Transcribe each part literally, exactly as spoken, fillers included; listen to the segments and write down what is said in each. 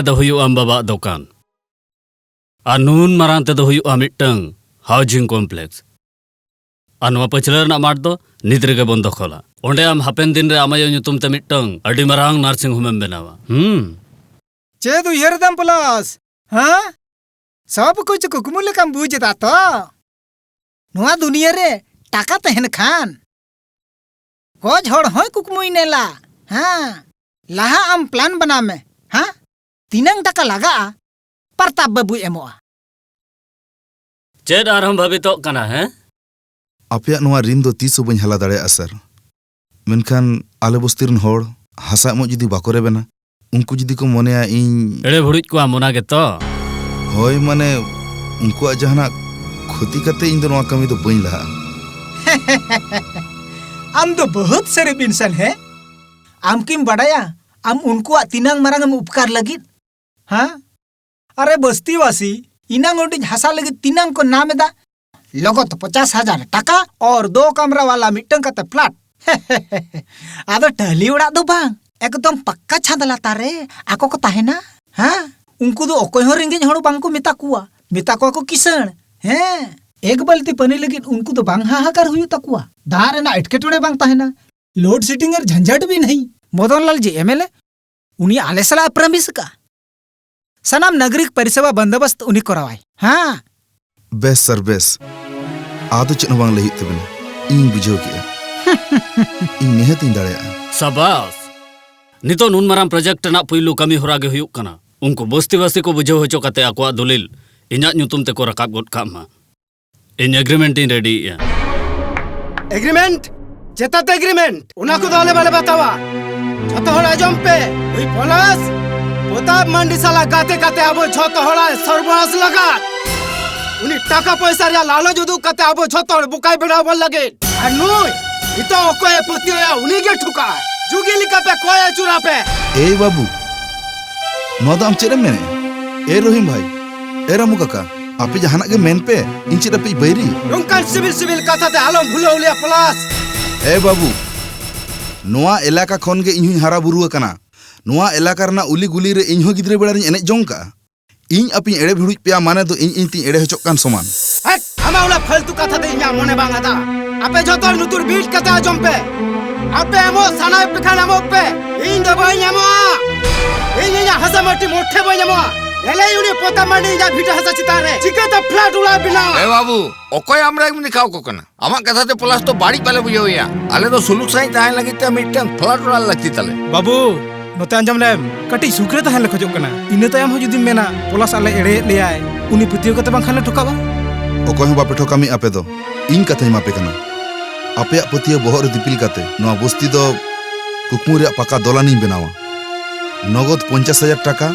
ᱫᱚ ᱦᱩᱭᱩᱜᱼᱟ ᱟᱢ ᱵᱟᱵᱟᱣᱟᱜ ᱫᱚᱠᱟᱱ᱾ ᱟᱨ ᱱᱩᱱ ᱢᱟᱨᱟᱝ ᱛᱮᱫᱚ ᱦᱩᱭᱩᱜᱼᱟ ᱢᱤᱫᱴᱟᱝ housing complex᱾ ᱟᱨ ᱱᱚᱣᱟ ᱯᱟᱹᱪᱷᱞᱟᱹ ᱨᱮᱱᱟᱜ ᱢᱟᱴᱷ ᱫᱚ ᱱᱤᱛ ᱨᱮᱜᱮ ᱵᱚᱱ ᱫᱚᱠᱷᱚᱞᱟ᱾ ᱚᱸᱰᱮ ᱟᱢ ᱦᱟᱯᱮᱱ ᱫᱤᱱ ᱨᱮ ᱟᱢ ᱟᱭᱳ ᱧᱩᱛᱩᱢ ᱛᱮ ᱢᱤᱫᱴᱟᱝ ᱟᱹᱰᱤ ᱢᱟᱨᱟᱝ nursing home ᱮᱢ ᱵᱮᱱᱟᱣᱟ᱾ ᱦᱩᱸ᱾ ᱪᱮᱫ ᱩᱭᱦᱟᱹᱨ ᱮᱫᱟᱢ ᱯᱚᱞᱟᱥ? ᱦᱮᱸ? ᱥᱚᱵ ᱠᱩᱪ ᱠᱩᱠᱢᱩ ᱞᱮᱠᱟᱢ ᱵᱩᱡᱽ ᱮᱫᱟ ᱛᱚ? ᱱᱚᱣᱟ ᱫᱩᱱᱤᱭᱟᱹ ᱨᱮ ᱴᱟᱠᱟ ᱛᱟᱦᱮᱱ ᱠᱷᱟᱱ, ᱜᱚᱡ ᱦᱚᱲ ᱦᱚᱸᱭ ᱠᱩᱠᱢᱩᱭ ᱧᱮᱞᱟ᱾ ᱦᱮᱸ, ᱞᱟᱦᱟ ᱟᱢ plan ᱵᱮᱱᱟᱣ ᱢᱮ᱾ ᱦᱮᱸ, ᱛᱤᱱᱟᱹᱝ ᱴᱟᱠᱟ ᱞᱟᱜᱟᱜᱼᱟ, ᱯᱨᱚᱛᱟᱯ ᱵᱟᱹᱵᱩᱭ ᱮᱢᱚᱜᱼᱟ᱾ ᱪᱮᱫ ᱟᱨᱦᱚᱸᱢ ᱵᱷᱟᱹᱵᱤᱛᱚᱜ ᱠᱟᱱᱟ, ᱦᱮᱸ? ᱟᱯᱮᱭᱟᱜ ᱱᱚᱣᱟ ᱨᱤᱱ ᱫᱚ ᱛᱤᱥ ᱦᱚᱸ ᱵᱟᱹᱧ ᱦᱟᱞᱟ ᱫᱟᱲᱮᱭᱟᱜᱼᱟ, ᱥᱟᱨ᱾ ᱢᱮᱱᱠᱷᱟᱱ ᱟᱞᱮ ᱵᱚᱥᱛᱤ ᱨᱮᱱ ᱦᱚᱲ ᱦᱟᱥᱟ ᱮᱢᱚᱜ ᱡᱩᱫᱤ ᱵᱟᱠᱚ ᱨᱮᱵᱮᱱᱟ, ᱩᱱᱠᱩ ᱡᱩᱫᱤ ᱠᱚ ᱢᱚᱱᱮᱭᱟ ᱤᱧ ᱮᱲᱮ ᱵᱷᱩᱲᱩᱡ ᱠᱚᱣᱟᱢ, ᱚᱱᱟ ᱜᱮᱛᱚ? ᱦᱳᱭ, ᱢᱟᱱᱮ, ᱩᱱᱠᱩᱣᱟᱜ ᱡᱟᱦᱟᱱᱟᱜ ᱠᱷᱚᱛᱤ ᱠᱟᱛᱮ ᱤᱧ ᱫᱚ ᱱᱚᱣᱟ ᱠᱟᱹᱢᱤ ᱫᱚ ᱵᱟᱹᱧ ᱞᱟᱦᱟᱜᱼᱟ᱾ ᱟᱢ ᱫᱚ ᱵᱚᱦᱩᱛ ᱥᱟᱹᱨᱤᱯ ᱤᱱᱥᱟᱱ ᱦᱮ᱾ ᱟᱢ ᱠᱤᱢ ᱵᱟᱰᱟᱭᱟ, ᱟᱢ ᱩᱱᱠᱩᱣᱟᱜ ᱛᱤᱱᱟᱝ ᱢᱟᱨᱟᱝ ᱮᱢ ᱩᱯᱠᱟᱨ ᱞᱟᱹᱜᱤᱫ? ᱦᱮᱸ? ᱟᱨᱮ ᱵᱚᱥᱛᱤ ᱵᱟᱥᱤ, ᱤᱱᱟᱝ ᱦᱩᱰᱤᱧ ᱦᱟᱥᱟ ᱞᱟᱹᱜᱤᱫ ᱛᱤᱱᱟᱝ ᱠᱚ ᱱᱟᱢ ᱮᱫᱟ? ᱞᱚᱜᱚᱛ ᱯᱚᱪᱟᱥ ᱦᱟᱡᱟᱨ ᱴᱟᱠᱟ ᱟᱨ ᱫᱳ ᱠᱟᱢᱨᱟ ᱣᱟᱞᱟ ᱢᱤᱫᱴᱟᱝ ᱠᱟᱛᱮ flat᱾ ᱟᱫᱚ ᱴᱟᱹᱞᱤ ᱚᱲᱟᱜ ᱫᱚ ᱵᱟᱝ, ᱮᱠᱫᱚᱢ ᱯᱟᱠᱠᱟ ᱪᱷᱟᱸᱫᱽ ᱞᱟᱛᱟᱨ ᱨᱮ ᱟᱠᱚ ᱠᱚ ᱛᱟᱦᱮᱱᱟ᱾ ᱦᱮᱸ, ᱩᱱᱠᱩ ᱫᱚ ᱚᱠᱚᱭ ᱦᱚᱸ ᱨᱮᱸᱜᱮᱡ ᱦᱚᱲ ᱵᱟᱝ ᱠᱚ ᱢᱮᱛᱟ ᱠᱚᱣᱟ, ᱢᱮᱛᱟ ᱠᱚᱣᱟ ᱠᱚ ᱠᱤᱥᱟᱹᱬ᱾ ᱦᱮᱸ, ᱮᱠ ᱵᱟᱹᱞᱛᱤ ᱯᱟᱹᱱᱤ ᱞᱟᱹᱜᱤᱫ ᱩᱱᱠᱩ ᱫᱚ ᱵᱟᱝ ᱦᱟᱦᱟᱠᱟᱨ ᱦᱩᱭᱩᱜ ᱛᱟᱠᱚᱣᱟ, ᱫᱟᱜ ᱨᱮᱱᱟᱜ ᱮᱴᱠᱮᱴᱚᱬᱮ ᱵᱟᱝ ᱛᱟᱦᱮᱱᱟ, load shedding ᱮᱨ ᱡᱷᱟᱧᱡᱟᱴ ᱵᱤᱱ ᱦᱟᱹᱭ᱾ ᱢᱚᱫᱚᱱ ᱞᱟᱞ ᱡᱤ ᱮᱢ ᱮᱞ ᱮ, ᱩᱱᱤ ᱟᱞᱮ ᱥᱟᱞᱟᱜ ᱮ promise ᱟᱠᱟᱫᱼᱟ᱾ ᱥᱟᱱᱟᱢ ᱱᱟᱜᱚᱨᱤᱠ ᱯᱚᱨᱤᱥᱮᱵᱟ ᱵᱚᱱᱫᱳᱵᱚᱥᱛ ᱩᱱᱤ ᱠᱚᱨᱟᱣᱟᱭ᱾ ᱦᱮᱸ᱾ ᱵᱮᱥ ᱥᱟᱨ, ᱵᱮᱥ᱾ ᱟᱫᱚ ᱪᱮᱫ ᱦᱚᱸ ᱵᱟᱝ ᱞᱟᱹᱭ ᱦᱩᱭᱩᱜ ᱛᱟᱵᱤᱱᱟ, ᱤᱧ ᱵᱩᱡᱷᱟᱹᱣ ᱠᱮᱜᱼᱟ᱾ ᱤᱧ ᱱᱤᱦᱟᱹᱛ ᱤᱧ ᱫᱟᱲᱮᱭᱟᱜᱼᱟ᱾ ᱥᱟᱵᱟᱥ! ᱱᱤᱛᱚᱜ ᱱᱩᱱ ᱢᱟᱨᱟᱝ project ᱨᱮᱱᱟᱜ ᱯᱩᱭᱞᱩ ᱠᱟᱹᱢᱤ ᱦᱚᱨᱟ ᱜᱮ ᱦᱩᱭᱩᱜ ᱠᱟᱱᱟ ᱩᱱᱠᱩ ᱵᱚᱥᱛᱤᱵᱟᱥᱤ ᱠᱚ ᱵᱩᱡᱷᱟᱹᱣ ᱦᱚᱪᱚ ᱠᱟᱛᱮ ᱟᱠᱚᱣᱟᱜ ᱫᱚᱞᱤᱞ ᱤᱧᱟᱜ ᱧᱩᱛᱩᱢ ᱛᱮᱠᱚ ᱨᱟᱠᱟᱵ ᱜᱚᱫ ᱠᱟᱜ ᱢᱟ᱾ ᱤᱧ agreement ᱤᱧ ready ᱮᱜᱼᱟ᱾ Agreement? ᱪᱮᱛᱟᱛᱮ agreement? ᱚᱱᱟ ᱠᱚᱫᱚ ᱟᱞᱮ ᱵᱟᱞᱮ ᱵᱟᱛᱟᱣᱟ᱾ ᱡᱷᱚᱛᱚ ᱦᱚᱲ ᱟᱸᱡᱚᱢ ᱯᱮ, ᱱᱩᱭ ᱯᱚᱞᱟᱥ ᱯᱨᱚᱛᱟᱯ ᱢᱟᱱᱰᱤ ᱥᱟᱞᱟᱜ ᱜᱟᱛᱮ ᱠᱟᱛᱮ ᱟᱵᱚ ᱡᱷᱚᱛᱚ ᱦᱚᱲᱟᱜ ᱥᱚᱨᱵᱚᱱᱟᱥ ᱞᱟᱜᱟᱫ, ᱩᱱᱤ ᱴᱟᱠᱟ ᱯᱚᱭᱥᱟ ᱨᱮᱭᱟᱜ ᱞᱟᱞᱚᱪ ᱩᱫᱩᱜ ᱠᱟᱛᱮ ᱟᱵᱚ ᱡᱷᱚᱛᱚ ᱦᱚᱲ ᱵᱚᱠᱟᱭ ᱵᱮᱱᱟᱣ ᱵᱚᱱ ᱞᱟᱹᱜᱤᱫ᱾ ᱟᱨ ᱱᱩᱭ ᱱᱤᱛᱚᱜ ᱚᱠᱚᱭᱮ ᱯᱟᱹᱛᱭᱟᱹᱣᱟ ᱩᱱᱤ ᱜᱮ ᱴᱷᱩᱠᱟᱹᱜᱼᱟ᱾ ᱡᱩᱜᱤ ᱞᱮᱠᱟᱯᱮ ᱠᱚᱭ ᱟᱹᱪᱩᱨᱟ ᱯᱮ᱾ ᱮᱭ ᱵᱟᱹᱵᱩ, ᱱᱚᱣᱟ ᱫᱚ ᱟᱢ ᱪᱮᱫ ᱮᱢ ᱢᱮᱱᱮᱫᱼᱟ? ᱮ ᱨᱚᱦᱤᱢ ᱵᱷᱟᱭ, ᱮ ᱨᱟᱢᱩ ᱠᱟᱠᱟ, ᱟᱯᱮ ᱡᱟᱦᱟᱱᱟᱜ ᱜᱮ ᱢᱮᱱ ᱯᱮ, ᱤᱧ ᱪᱮᱫ ᱟᱯᱮᱭᱤᱡ ᱵᱟᱹᱭᱨᱤ? ᱱᱚᱝᱠᱟᱱ ᱥᱤᱵᱤᱞ ᱥᱤᱵᱤᱞ ᱠᱟᱛᱷᱟ ᱛᱮ ᱟᱞᱚᱢ ᱵᱷᱩᱞᱟᱹᱣ ᱞᱮᱭᱟ ᱯᱚᱞᱟᱥ᱾ ᱮ ᱵᱟᱹᱵᱩ, ᱱᱚᱣᱟ ᱮᱞᱟᱠᱟ ᱠᱷᱚᱱ ᱜᱮ ᱤᱧ ᱦᱚᱸᱧ ᱦᱟᱨᱟ ᱵᱩᱨᱩ ᱟᱠᱟᱱᱟ᱾ ᱱᱚᱣᱟ ᱮᱞᱟᱠᱟ ᱨᱮᱱᱟᱜ ᱩᱞᱤ ᱜᱩᱞᱤ ᱨᱮ ᱤᱧ ᱦᱚᱸ ᱜᱤᱫᱽᱨᱟᱹ ᱵᱮᱲᱟ ᱨᱤᱧ ᱮᱱᱮᱡ ᱡᱚᱝ ᱠᱟᱜᱼᱟ᱾ ᱤᱧ ᱟᱯᱮᱧ ᱮᱲᱮ ᱵᱷᱤᱲᱩᱡ ᱯᱮᱭᱟ ᱢᱟᱱᱮ ᱫᱚ ᱤᱧ ᱤᱧ ᱛᱤᱧ ᱮᱲᱮ ᱦᱚᱪᱚᱜ ᱠᱟᱱ ᱥᱚᱢᱟᱱ᱾ ᱦᱮᱴ! ᱟᱢᱟᱜ ᱚᱱᱟ ᱯᱷᱟᱞᱛᱩ ᱠᱟᱛᱷᱟ ᱛᱮ ᱤᱧᱟᱜ ᱢᱚᱱᱮ ᱵᱟᱝ ᱟᱫᱟ᱾ ᱟᱯᱮ ᱡᱚᱛᱚ ᱞᱩᱛᱩᱨ ᱵᱤᱫ ᱠᱟᱛᱮ ᱟᱸᱡᱚᱢ ᱯᱮ᱾ ᱟᱯᱮ ᱮᱢᱚᱜ ᱥᱟᱱᱟᱭᱮᱫ ᱯᱮ ᱠᱷᱟᱱ ᱮᱢᱚᱜ ᱯᱮ, ᱤᱧ ᱫᱚ ᱵᱟᱹᱧ ᱮᱢᱚᱜᱼᱟ᱾ ᱤᱧ ᱤᱧᱟᱜ ᱦᱟᱥᱟ ᱢᱟᱹᱴᱤ ᱢᱚᱴᱷᱮ ᱵᱟᱹᱧ ᱮᱢᱚᱜᱼᱟ᱾ ᱮᱞᱮ ᱩᱱᱤ ᱯᱚᱛᱟᱢ ᱢᱟᱹᱱᱰᱤ ᱤᱧᱟᱜ ᱵᱷᱤᱴᱟᱹ ᱦᱟᱥᱟ ᱪᱮᱛᱟᱱ ᱨᱮ ᱪᱤᱠᱟᱹᱛᱮ ᱯᱷᱞᱟᱴ ᱚᱲᱟᱜ ᱵᱮᱱᱟᱣᱟ? ᱮ ᱵᱟᱹᱵᱩ, ᱚᱠᱚᱭ ᱟᱢᱨᱮ ᱢᱮᱛᱟᱣ ᱠᱚ ᱠᱟᱱᱟ? ᱟᱢᱟᱜ ᱠᱟᱛᱷᱟ ᱛᱮ ᱯᱚᱞᱟᱥ ᱫᱚ ᱵᱟᱹᱲᱤᱡ ᱵᱟᱞᱮ ᱵᱩᱡᱷᱟᱹᱣᱮᱭᱟ᱾ ᱟᱞᱮ ᱫᱚ ᱥᱩᱞᱩᱠ ᱥᱟᱺᱦᱤᱡ ᱛᱟᱦᱮᱸ ᱞᱟᱹᱜᱤᱫ ᱛᱮ ᱢᱤᱫᱴᱟᱝ ᱯᱷᱞᱟᱴ ᱚᱲᱟᱜ ᱞᱟᱹᱠᱛᱤ ᱛᱟᱞᱮ᱾ ᱵᱟᱹᱵᱩ, ᱱᱚᱛᱮ ᱟᱸᱡᱚᱢ ᱞᱮᱢ, ᱠᱟᱹᱴᱤᱡ ᱥᱩᱠ ᱨᱮ ᱛᱟᱦᱮᱸ ᱞᱮ ᱠᱷᱚᱡᱚᱜ ᱠᱟᱱᱟ᱾ ᱤᱱᱟᱹ ᱛᱟᱭᱚᱢ ᱦᱚᱸ ᱡᱩᱫᱤᱢ ᱢᱮᱱᱟ ᱯᱚᱞᱟᱥ ᱟᱞᱮ ᱮᱲᱮᱭᱮᱫ ᱞᱮᱭᱟᱭ, ᱩᱱᱤ ᱯᱟᱹᱛᱭᱟᱹᱣ ᱠᱟᱛᱮ ᱵᱟᱝᱠᱷᱟᱱ ᱞᱮ ᱴᱷᱚᱠᱟᱣᱟ᱾ ᱚᱠᱚᱭ ᱦᱚᱸ ᱵᱟᱯᱮ ᱴᱷᱚᱠᱟ ᱢᱤ ᱟᱯᱮ ᱫᱚ᱾ ᱤᱧ ᱠᱟᱛᱷᱟᱧ ᱮᱢᱟ ᱯᱮ ᱠᱟᱱᱟ᱾ ᱟᱯᱮᱭᱟᱜ ᱯᱟᱹᱛᱭᱟᱹᱣ ᱵᱚᱦᱚᱜ ᱨᱮ ᱫᱤᱯᱤᱞ ᱠᱟᱛᱮ ᱱᱚᱣᱟ ᱵᱚᱥᱛᱤ ᱫᱚ ᱠᱩᱠᱢᱩ ᱨᱮᱭᱟᱜ ᱯᱟᱠᱟ ᱫᱚᱞᱟᱱᱤᱧ ᱵᱮᱱᱟᱣᱟ᱾ ᱱᱚᱜᱚᱫ ᱯᱚᱧᱪᱟᱥ ᱦᱟᱡᱟᱨ ᱴᱟᱠᱟ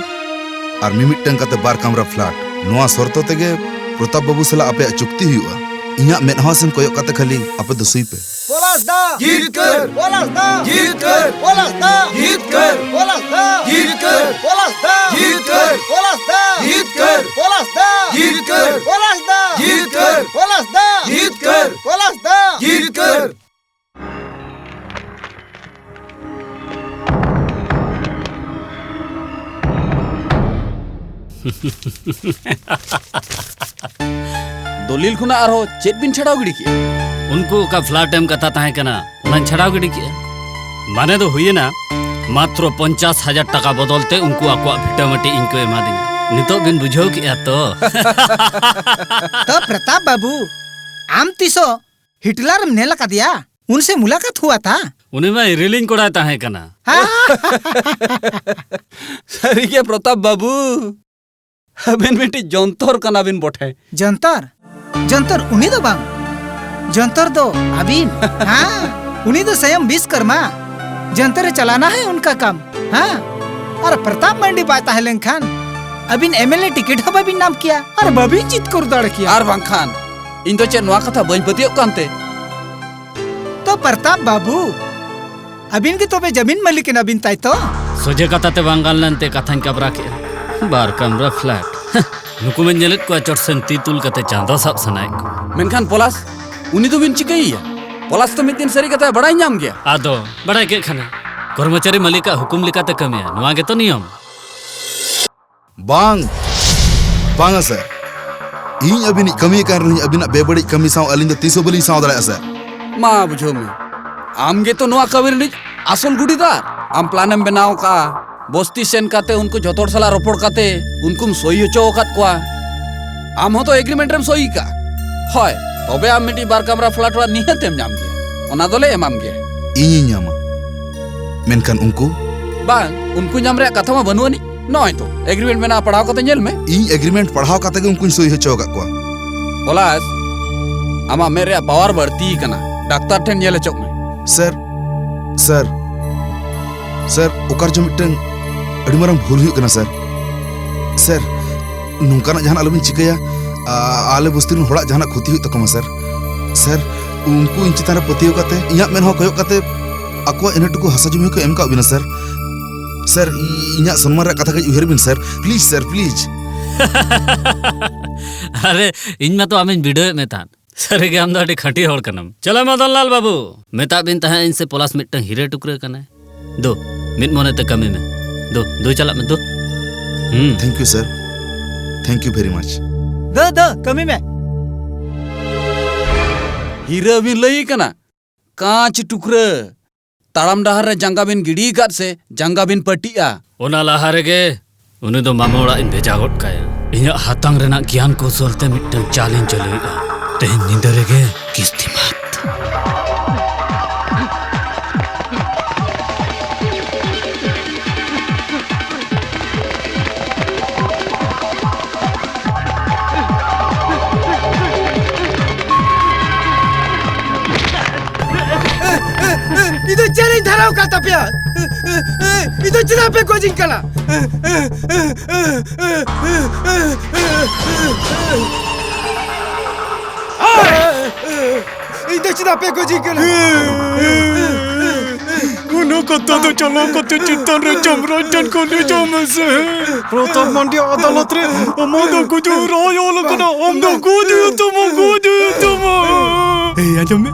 ᱟᱨ ᱢᱤᱢᱤᱫᱴᱟᱝ ᱠᱟᱛᱮ ᱵᱟᱨ ᱠᱟᱢᱨᱟ ᱯᱷᱞᱟᱴ᱾ ᱱᱚᱣᱟ ᱥᱚᱨᱛᱚ ᱛᱮᱜᱮ ᱯᱨᱚᱛᱟᱯ ᱵᱟᱹᱵᱩ ᱥᱟᱞᱟᱜ ᱟᱯᱮᱭᱟᱜ ᱪᱩᱠᱛᱤ ᱦᱩᱭᱩᱜᱼᱟ᱾ ᱤᱧᱟᱹᱜ ᱢᱮᱫᱦᱟ ᱥᱮᱱ ᱠᱚᱭᱚᱜ ᱠᱟᱛᱮ ᱠᱷᱟᱹᱞᱤ ᱟᱯᱮ ᱫᱚ ᱥᱩᱭ ᱯᱮ᱾ ᱯᱚᱞᱟᱥ ᱫᱟ! ᱡᱤᱛᱠᱟᱹᱨ! ᱯᱚᱞᱟᱥ ᱫᱟ! ᱡᱤᱛᱠᱟᱹᱨ! ᱯᱚᱞᱟᱥ ᱫᱟ! ᱡᱤᱛᱠᱟᱹᱨ! ᱯᱚᱞᱟᱥ ᱫᱟ! ᱡᱤᱛᱠᱟᱹᱨ! ᱯᱚᱞᱟᱥ ᱫᱟ! ᱡᱤᱛᱠᱟᱹᱨ! ᱯᱚᱞᱟᱥ ᱫᱟ! ᱡᱤᱛᱠᱟᱹᱨ! ᱯᱚᱞᱟᱥ ᱫᱟ! ᱡᱤᱛᱠᱟᱹᱨ! ᱯᱚᱞᱟᱥ ᱫᱟ! ᱡᱤᱛᱠᱟᱹᱨ! ᱯᱚᱞᱟᱥ ᱫᱟ! ᱡᱤᱛᱠᱟᱹᱨ! ᱯᱚᱞᱟᱥ ᱫᱟ! ᱡᱤᱛᱠᱟᱹᱨ! ᱫᱚᱞᱤᱞ ᱠᱷᱚᱱᱟᱜ ᱟᱨᱦᱚᱸ ᱪᱮᱫ ᱵᱤᱱ ᱪᱷᱟᱰᱟᱣ ᱜᱤᱰᱤ ᱠᱮᱜᱼᱟ? ᱩᱱᱠᱩ ᱚᱠᱟ ᱯᱷᱞᱟᱴ ᱮᱢ ᱠᱟᱛᱷᱟ ᱛᱟᱦᱮᱸ ᱠᱟᱱᱟ, ᱚᱱᱟᱧ ᱪᱷᱟᱰᱟᱣ ᱜᱤᱰᱤ ᱠᱮᱜᱼᱟ᱾ ᱢᱟᱱᱮ ᱫᱚ ᱦᱩᱭᱮᱱᱟ, ᱢᱟᱛᱨᱚ ᱯᱚᱧᱪᱟᱥ ᱦᱟᱡᱟᱨ ᱴᱟᱠᱟ ᱵᱚᱫᱚᱞ ᱛᱮ ᱩᱱᱠᱩ ᱟᱠᱚᱣᱟᱜ ᱵᱷᱤᱴᱟᱹ ᱢᱟᱹᱴᱤ ᱤᱧ ᱠᱚ ᱮᱢᱟᱫᱤᱧᱟ᱾ ᱱᱤᱛᱚᱜ ᱵᱤᱱ ᱵᱩᱡᱷᱟᱹᱣ ᱠᱮᱜᱼᱟ ᱛᱚ? ᱛᱚ ᱯᱨᱚᱛᱟᱯ ᱵᱟᱹᱵᱩ, ᱟᱢ ᱛᱤᱥᱚᱜ ᱦᱤᱴᱞᱟᱨ ᱮᱢ ᱧᱮᱞ ᱟᱠᱟᱫᱮᱭᱟ? ᱩᱱᱥᱮ ᱢᱩᱞᱟᱠᱟᱛ ᱦᱩᱣᱟ ᱛᱷᱟ? ᱩᱱᱤ ᱢᱟ ᱤᱨᱤᱞᱤᱧ ᱠᱚᱲᱟᱭ ᱛᱟᱦᱮᱸ ᱠᱟᱱᱟ᱾ ᱦᱮᱸ? ᱥᱟᱹᱨᱤᱜᱮ ᱯᱨᱚᱛᱟᱯ ᱵᱟᱹᱵᱩ, ᱟᱵᱮᱱ ᱢᱤᱫᱴᱤᱡ ᱡᱚᱱᱛᱚᱨ ᱠᱟᱱᱟᱵᱤᱱ ᱵᱚᱴᱷᱮ᱾ ᱡᱚᱱᱛᱚᱨ? ᱡᱚᱱᱛᱚᱨ ᱩᱱᱤ ᱫᱚ ᱵᱟᱝ, ᱡᱚᱱᱛᱚᱨ ᱫᱚ ᱟᱹᱵᱤᱱ᱾ ᱦᱮᱸ, ᱩᱱᱤ ᱫᱚ ᱥᱚᱭᱚᱢ ᱵᱤᱥᱠᱚᱨᱢᱟ᱾ ᱡᱚᱱᱛᱚᱨ ᱨᱮ ᱪᱟᱞᱟᱱᱟ ᱦᱮ ᱩᱱᱠᱟ ᱠᱟᱢ᱾ ᱦᱮᱸ, ᱟᱨ ᱯᱨᱚᱛᱟᱯ ᱢᱟᱱᱰᱤ ᱵᱟᱭ ᱛᱟᱦᱮᱸ ᱞᱮᱱᱠᱷᱟᱱ ᱟᱹᱵᱤᱱ ᱮᱢᱮᱞᱮ ᱴᱤᱠᱤᱴ ᱦᱚᱸ ᱵᱟᱹᱵᱤᱱ ᱧᱟᱢ ᱠᱮᱭᱟ ᱟᱨ ᱵᱟᱹᱵᱤᱱ ᱡᱤᱛᱠᱟᱹᱨ ᱫᱟᱲᱮ ᱠᱮᱭᱟ᱾ ᱟᱨ ᱵᱟᱝᱠᱷᱟᱱ ᱤᱧ ᱫᱚ ᱪᱮᱫ ᱱᱚᱣᱟ ᱠᱟᱛᱷᱟ ᱵᱟᱹᱧ ᱯᱟᱹᱛᱭᱟᱹᱜ ᱠᱟᱱᱛᱮ? ᱛᱚ ᱯᱨᱚᱛᱟᱯ ᱵᱟᱹᱵᱩ, ᱟᱹᱵᱤᱱ ᱜᱮ ᱛᱚᱵᱮ ᱡᱟᱢᱤᱱ ᱢᱟᱹᱞᱤᱠ ᱮᱱᱟᱵᱤᱱ, ᱛᱟᱭ ᱛᱚ? ᱥᱚᱡᱷᱮ ᱠᱟᱛᱷᱟ ᱛᱮ ᱵᱟᱝ ᱜᱟᱱ ᱞᱮᱱᱛᱮ ᱠᱟᱛᱷᱟᱧ ᱠᱟᱵᱽᱨᱟ ᱠᱮᱜᱼᱟ᱾ ᱵᱟᱨ ᱠᱟᱢᱨᱟ ᱯᱷᱞᱟᱴ᱾ ᱱᱩᱠᱩ ᱢᱟᱧ ᱧᱮᱞᱮᱫ ᱠᱚᱣᱟ ᱪᱚᱴ ᱥᱮᱱ ᱛᱤ ᱛᱩᱞ ᱠᱟᱛᱮ ᱪᱟᱸᱫᱟ ᱥᱟᱵ ᱥᱟᱱᱟᱭᱮᱫ ᱠᱚᱣᱟ᱾ ᱢᱮᱱᱠᱷᱟᱱ ᱯᱚᱞᱟᱥ, ᱩᱱᱤ ᱫᱚᱵᱤᱱ ᱪᱤᱠᱟᱹᱭᱮᱭᱟ? ᱯᱚᱞᱟᱥ ᱛᱚ ᱢᱤᱫ ᱫᱤᱱ ᱥᱟᱹᱨᱤ ᱠᱟᱛᱷᱟᱭ ᱵᱟᱲᱟᱭ ᱧᱟᱢ ᱜᱮᱭᱟ᱾ ᱟᱫᱚ ᱵᱟᱲᱟᱭ ᱠᱮᱫ ᱠᱷᱟᱱᱮ, ᱠᱚᱨᱢᱚᱪᱟᱨᱤ ᱢᱟᱹᱞᱤᱠᱟᱜ ᱦᱩᱠᱩᱢ ᱞᱮᱠᱟᱛᱮ ᱠᱟᱹᱢᱤᱭᱟ, ᱱᱚᱣᱟ ᱜᱮᱛᱚ ᱱᱤᱭᱚᱢ᱾ ᱵᱟᱝ, ᱵᱟᱝᱟ ᱥᱟᱨ, ᱤᱧ ᱟᱹᱵᱤᱱᱤᱡ ᱠᱟᱹᱢᱤᱭᱟᱹ ᱠᱟᱱ ᱨᱮᱦᱚᱸᱧ ᱟᱹᱵᱤᱱᱟᱜ ᱵᱮᱵᱟᱹᱲᱤᱡ ᱠᱟᱹᱢᱤ ᱥᱟᱶ ᱟᱹᱞᱤᱧ ᱫᱚ ᱛᱤᱥ ᱦᱚᱸ ᱵᱟᱹᱞᱤᱧ ᱥᱟᱶ ᱫᱟᱲᱮᱭᱟᱜᱼᱟ ᱥᱟᱨ᱾ ᱢᱟ ᱵᱩᱡᱷᱟᱹᱣ ᱢᱮ, ᱟᱢ ᱜᱮᱛᱚ ᱱᱚᱣᱟ ᱠᱟᱹᱢᱤ ᱨᱤᱱᱤᱡ ᱟᱥᱚᱞ ᱜᱩᱰᱤᱫᱟᱨ᱾ ᱟᱢ ᱯᱞᱟᱱᱮᱢ ᱵᱮᱱᱟᱣ ᱠᱟᱜᱼᱟ, ᱵᱚᱥᱛᱤ ᱥᱮᱱ ᱠᱟᱛᱮ ᱩᱱᱠᱩ ᱡᱷᱚᱛᱚ ᱦᱚᱲ ᱥᱟᱞᱟᱜ ᱨᱚᱯᱚᱲ ᱠᱟᱛᱮ ᱩᱱᱠᱩᱢ ᱥᱳᱭ ᱦᱚᱪᱚ ᱟᱠᱟᱫ ᱠᱚᱣᱟ᱾ ᱟᱢ ᱦᱚᱸᱛᱚ ᱮᱜᱨᱤᱢᱮᱱᱴ ᱨᱮᱢ ᱥᱳᱭ ᱠᱟᱜᱼᱟ᱾ ᱦᱳᱭ, ᱛᱚᱵᱮ ᱟᱢ ᱢᱤᱫᱴᱤᱡ ᱵᱟᱨ ᱠᱟᱢᱨᱟ ᱯᱷᱞᱟᱴ ᱚᱲᱟᱜ ᱱᱤᱦᱟᱹᱛ ᱮᱢ ᱧᱟᱢ ᱜᱮᱭᱟ, ᱚᱱᱟ ᱫᱚᱞᱮ ᱮᱢᱟᱢ ᱜᱮᱭᱟ᱾ ᱤᱧᱤᱧ ᱧᱟᱢᱟ, ᱢᱮᱱᱠᱷᱟᱱ ᱩᱱᱠᱩ? ᱵᱟᱝ, ᱩᱱᱠᱩ ᱧᱟᱢ ᱨᱮᱭᱟᱜ ᱠᱟᱛᱷᱟ ᱢᱟ ᱵᱟᱹᱱᱩᱜ ᱟᱹᱱᱤᱡ᱾ ᱱᱚᱜᱼᱚᱭ ᱛᱚ, ᱮᱜᱨᱤᱢᱮᱱᱴ ᱢᱮᱱᱟᱜᱼᱟ, ᱯᱟᱲᱦᱟᱣ ᱠᱟᱛᱮ ᱧᱮᱞ ᱢᱮ᱾ ᱤᱧ ᱮᱜᱨᱤᱢᱮᱱᱴ ᱯᱟᱲᱦᱟᱣ ᱠᱟᱛᱮ ᱜᱮ ᱩᱱᱠᱩᱧ ᱥᱳᱭ ᱦᱚᱪᱚ ᱟᱠᱟᱫ ᱠᱚᱣᱟ᱾ ᱯᱚᱞᱟᱥ, ᱟᱢᱟᱜ ᱢᱮᱫ ᱨᱮᱭᱟᱜ ᱯᱟᱣᱟᱨ ᱵᱟᱹᱲᱛᱤ ᱟᱠᱟᱱᱟ, ᱰᱟᱠᱛᱟᱨ ᱴᱷᱮᱱ ᱧᱮᱞ ᱦᱚᱪᱚᱜ ᱢᱮ᱾ ᱥᱟᱨ, ᱥᱟᱨ, ᱥᱟᱨ, ᱚᱠᱟ ᱨᱮᱪᱚ ᱢᱤᱫᱴᱟᱝ ᱟᱹᱰᱤ ᱢᱟᱨᱟᱝ ᱵᱷᱩᱞ ᱦᱩᱭᱩᱜ ᱠᱟᱱᱟ ᱥᱟᱨ᱾ ᱥᱟᱨ, ᱱᱚᱝᱠᱟᱱᱟᱜ ᱡᱟᱦᱟᱱᱟᱜ ᱟᱞᱚᱵᱤᱱ ᱪᱤᱠᱟᱹᱭᱟ᱾ ᱟ-, ᱟᱞᱮ ᱵᱚᱥᱛᱤ ᱨᱮᱱ ᱦᱚᱲᱟᱜ ᱡᱟᱦᱟᱱᱟᱜ ᱠᱷᱚᱛᱤ ᱦᱩᱭᱩᱜ ᱛᱟᱠᱚ ᱢᱟ ᱥᱟᱨ᱾ ᱥᱟᱨ, ᱩᱱᱠᱩ ᱤᱧ ᱪᱮᱛᱟᱱ ᱨᱮ ᱯᱟᱹᱛᱭᱟᱹᱣ ᱠᱟᱛᱮ, ᱤᱧᱟᱹᱜ ᱢᱮᱫ ᱦᱚᱸ ᱠᱚᱭᱚᱜ ᱠᱟᱛᱮ ᱟᱠᱚᱣᱟᱜ ᱤᱱᱟᱹ ᱴᱩᱠᱩ ᱦᱟᱥᱟ ᱡᱩᱢᱤ ᱦᱚᱸᱠᱚ ᱮᱢ ᱠᱟᱜ ᱵᱤᱱᱟ ᱥᱟᱨ᱾ ᱥᱟᱨ, ᱤ-, ᱤᱧᱟᱹᱜ ᱥᱚᱱᱢᱟᱱ ᱨᱮᱭᱟᱜ ᱠᱟᱛᱷᱟ ᱠᱟᱹᱡ ᱩᱭᱦᱟᱹᱨ ᱵᱤᱱ ᱥᱟᱨ, ᱯᱞᱤᱡᱽ ᱥᱟᱨ, ᱯᱞᱤᱡᱽ᱾ ᱟᱨᱮ, ᱤᱧ ᱢᱟᱛᱚ ᱟᱢᱤᱧ ᱵᱤᱰᱟᱹᱣᱮᱫ ᱢᱮ ᱛᱟᱦᱮᱸᱫ᱾ ᱥᱟᱹᱨᱤᱜᱮ ᱟᱢ ᱫᱚ ᱟᱹᱰᱤ ᱠᱷᱟᱹᱴᱤ ᱦᱚᱲ ᱠᱟᱱᱟᱢ᱾ ᱪᱚᱞᱚ ᱢᱚᱫᱚᱱ ᱞᱟᱞ ᱵᱟᱹᱵᱩ, ᱢᱮᱛᱟᱜ ᱵᱤᱱ ᱛᱟᱦᱮᱸᱫ ᱤᱧ ᱥᱮ ᱯᱚᱞᱟᱥ ᱢᱤᱫᱴᱟᱝ ᱦᱤᱨᱟᱹ ᱴᱩᱠᱨᱟᱹ ᱠᱟᱱᱟᱭ᱾ ᱫᱩ, ᱢᱤᱫ ᱢᱚᱱᱮᱛᱮ ᱠᱟᱹᱢᱤ ᱢᱮ᱾ ᱫᱩ, ᱫᱩ ᱪᱟᱞᱟᱜ ᱢᱮ, ᱫᱩ᱾ ᱦᱩᱸ᱾ ᱛᱷᱮᱝᱠ ᱭᱩ ᱥᱟᱨ, ᱛᱷᱮᱝᱠ ᱭᱩ ᱵᱷᱮᱨᱤ ᱢᱟᱪ᱾ ᱫᱩ, ᱫᱩ, ᱠᱟᱹᱢᱤ ᱢᱮ᱾ ᱦᱤᱨᱟᱹ ᱵᱤᱱ ᱞᱟᱹᱭ ᱠᱟᱱᱟ, ᱠᱟᱸᱪ ᱴᱩᱠᱨᱟᱹ᱾ ᱛᱟᱲᱟᱢ ᱰᱟᱦᱟᱨ ᱨᱮ ᱡᱟᱸᱜᱟ ᱵᱤᱱ ᱜᱤᱰᱤ ᱟᱠᱟᱫ ᱥᱮ ᱡᱟᱸᱜᱟ ᱵᱤᱱ ᱯᱟᱹᱴᱤᱜᱼᱟ᱾ ᱚᱱᱟ ᱞᱟᱦᱟ ᱨᱮᱜᱮ ᱩᱱᱤ ᱫᱚ ᱢᱟᱢᱟ ᱚᱲᱟᱜ ᱤᱧ ᱵᱷᱮᱡᱟ ᱜᱚᱫ ᱠᱟᱭᱟ᱾ ᱤᱧᱟᱹᱜ ᱦᱟᱛᱟᱝ ᱨᱮᱱᱟᱜ ᱜᱮᱭᱟᱱ ᱠᱚᱣᱥᱚᱞ ᱛᱮ ᱢᱤᱫᱴᱟᱝ ᱪᱟᱞ ᱤᱧ ᱪᱟᱹᱞᱩᱭᱮᱫᱼᱟ᱾ ᱛᱮᱦᱮᱧ ᱧᱤᱫᱟᱹ ᱨᱮᱜᱮ ᱠᱤᱥᱛᱤᱢᱟᱛ᱾ ᱤᱧ ᱫᱚ ᱪᱮᱫ ᱤᱧ ᱫᱷᱟᱨᱟᱣ ᱠᱟᱫ ᱛᱟᱯᱮᱭᱟ? ᱤᱧ ᱫᱚ ᱪᱮᱫᱟᱜ ᱯᱮ ᱜᱚᱡᱤᱧ ᱠᱟᱱᱟ? ᱤᱧ ᱫᱚ ᱪᱮᱫᱟᱜ ᱯᱮ ᱜᱚᱡᱤᱧ ᱠᱟᱱᱟ? ᱚᱱᱟ ᱠᱟᱛᱷᱟ ᱫᱚ ᱪᱟᱞᱟᱣ ᱠᱟᱛᱮ ᱪᱮᱛᱟᱱ ᱨᱮ ᱡᱚᱢᱨᱟᱡᱽ ᱴᱷᱮᱱ ᱠᱩᱞᱤ ᱡᱚᱝ ᱢᱮᱥᱮ᱾ ᱯᱨᱚᱛᱟᱯ ᱢᱟᱱᱰᱤ ᱟᱫᱟᱞᱚᱛ ᱨᱮ ᱟᱢᱟᱜ ᱫᱚ ᱜᱩᱡᱩᱜ ᱨᱟᱭ ᱚᱞ ᱟᱠᱟᱱᱟ᱾ ᱟᱢ ᱫᱚ ᱜᱩᱡ ᱦᱩᱭᱩᱜ ᱛᱟᱢᱟ, ᱜᱩᱡ ᱦᱩᱭᱩᱜ ᱛᱟᱢᱟ᱾ ᱮᱭ, ᱟᱸᱡᱚᱢ ᱢᱮ,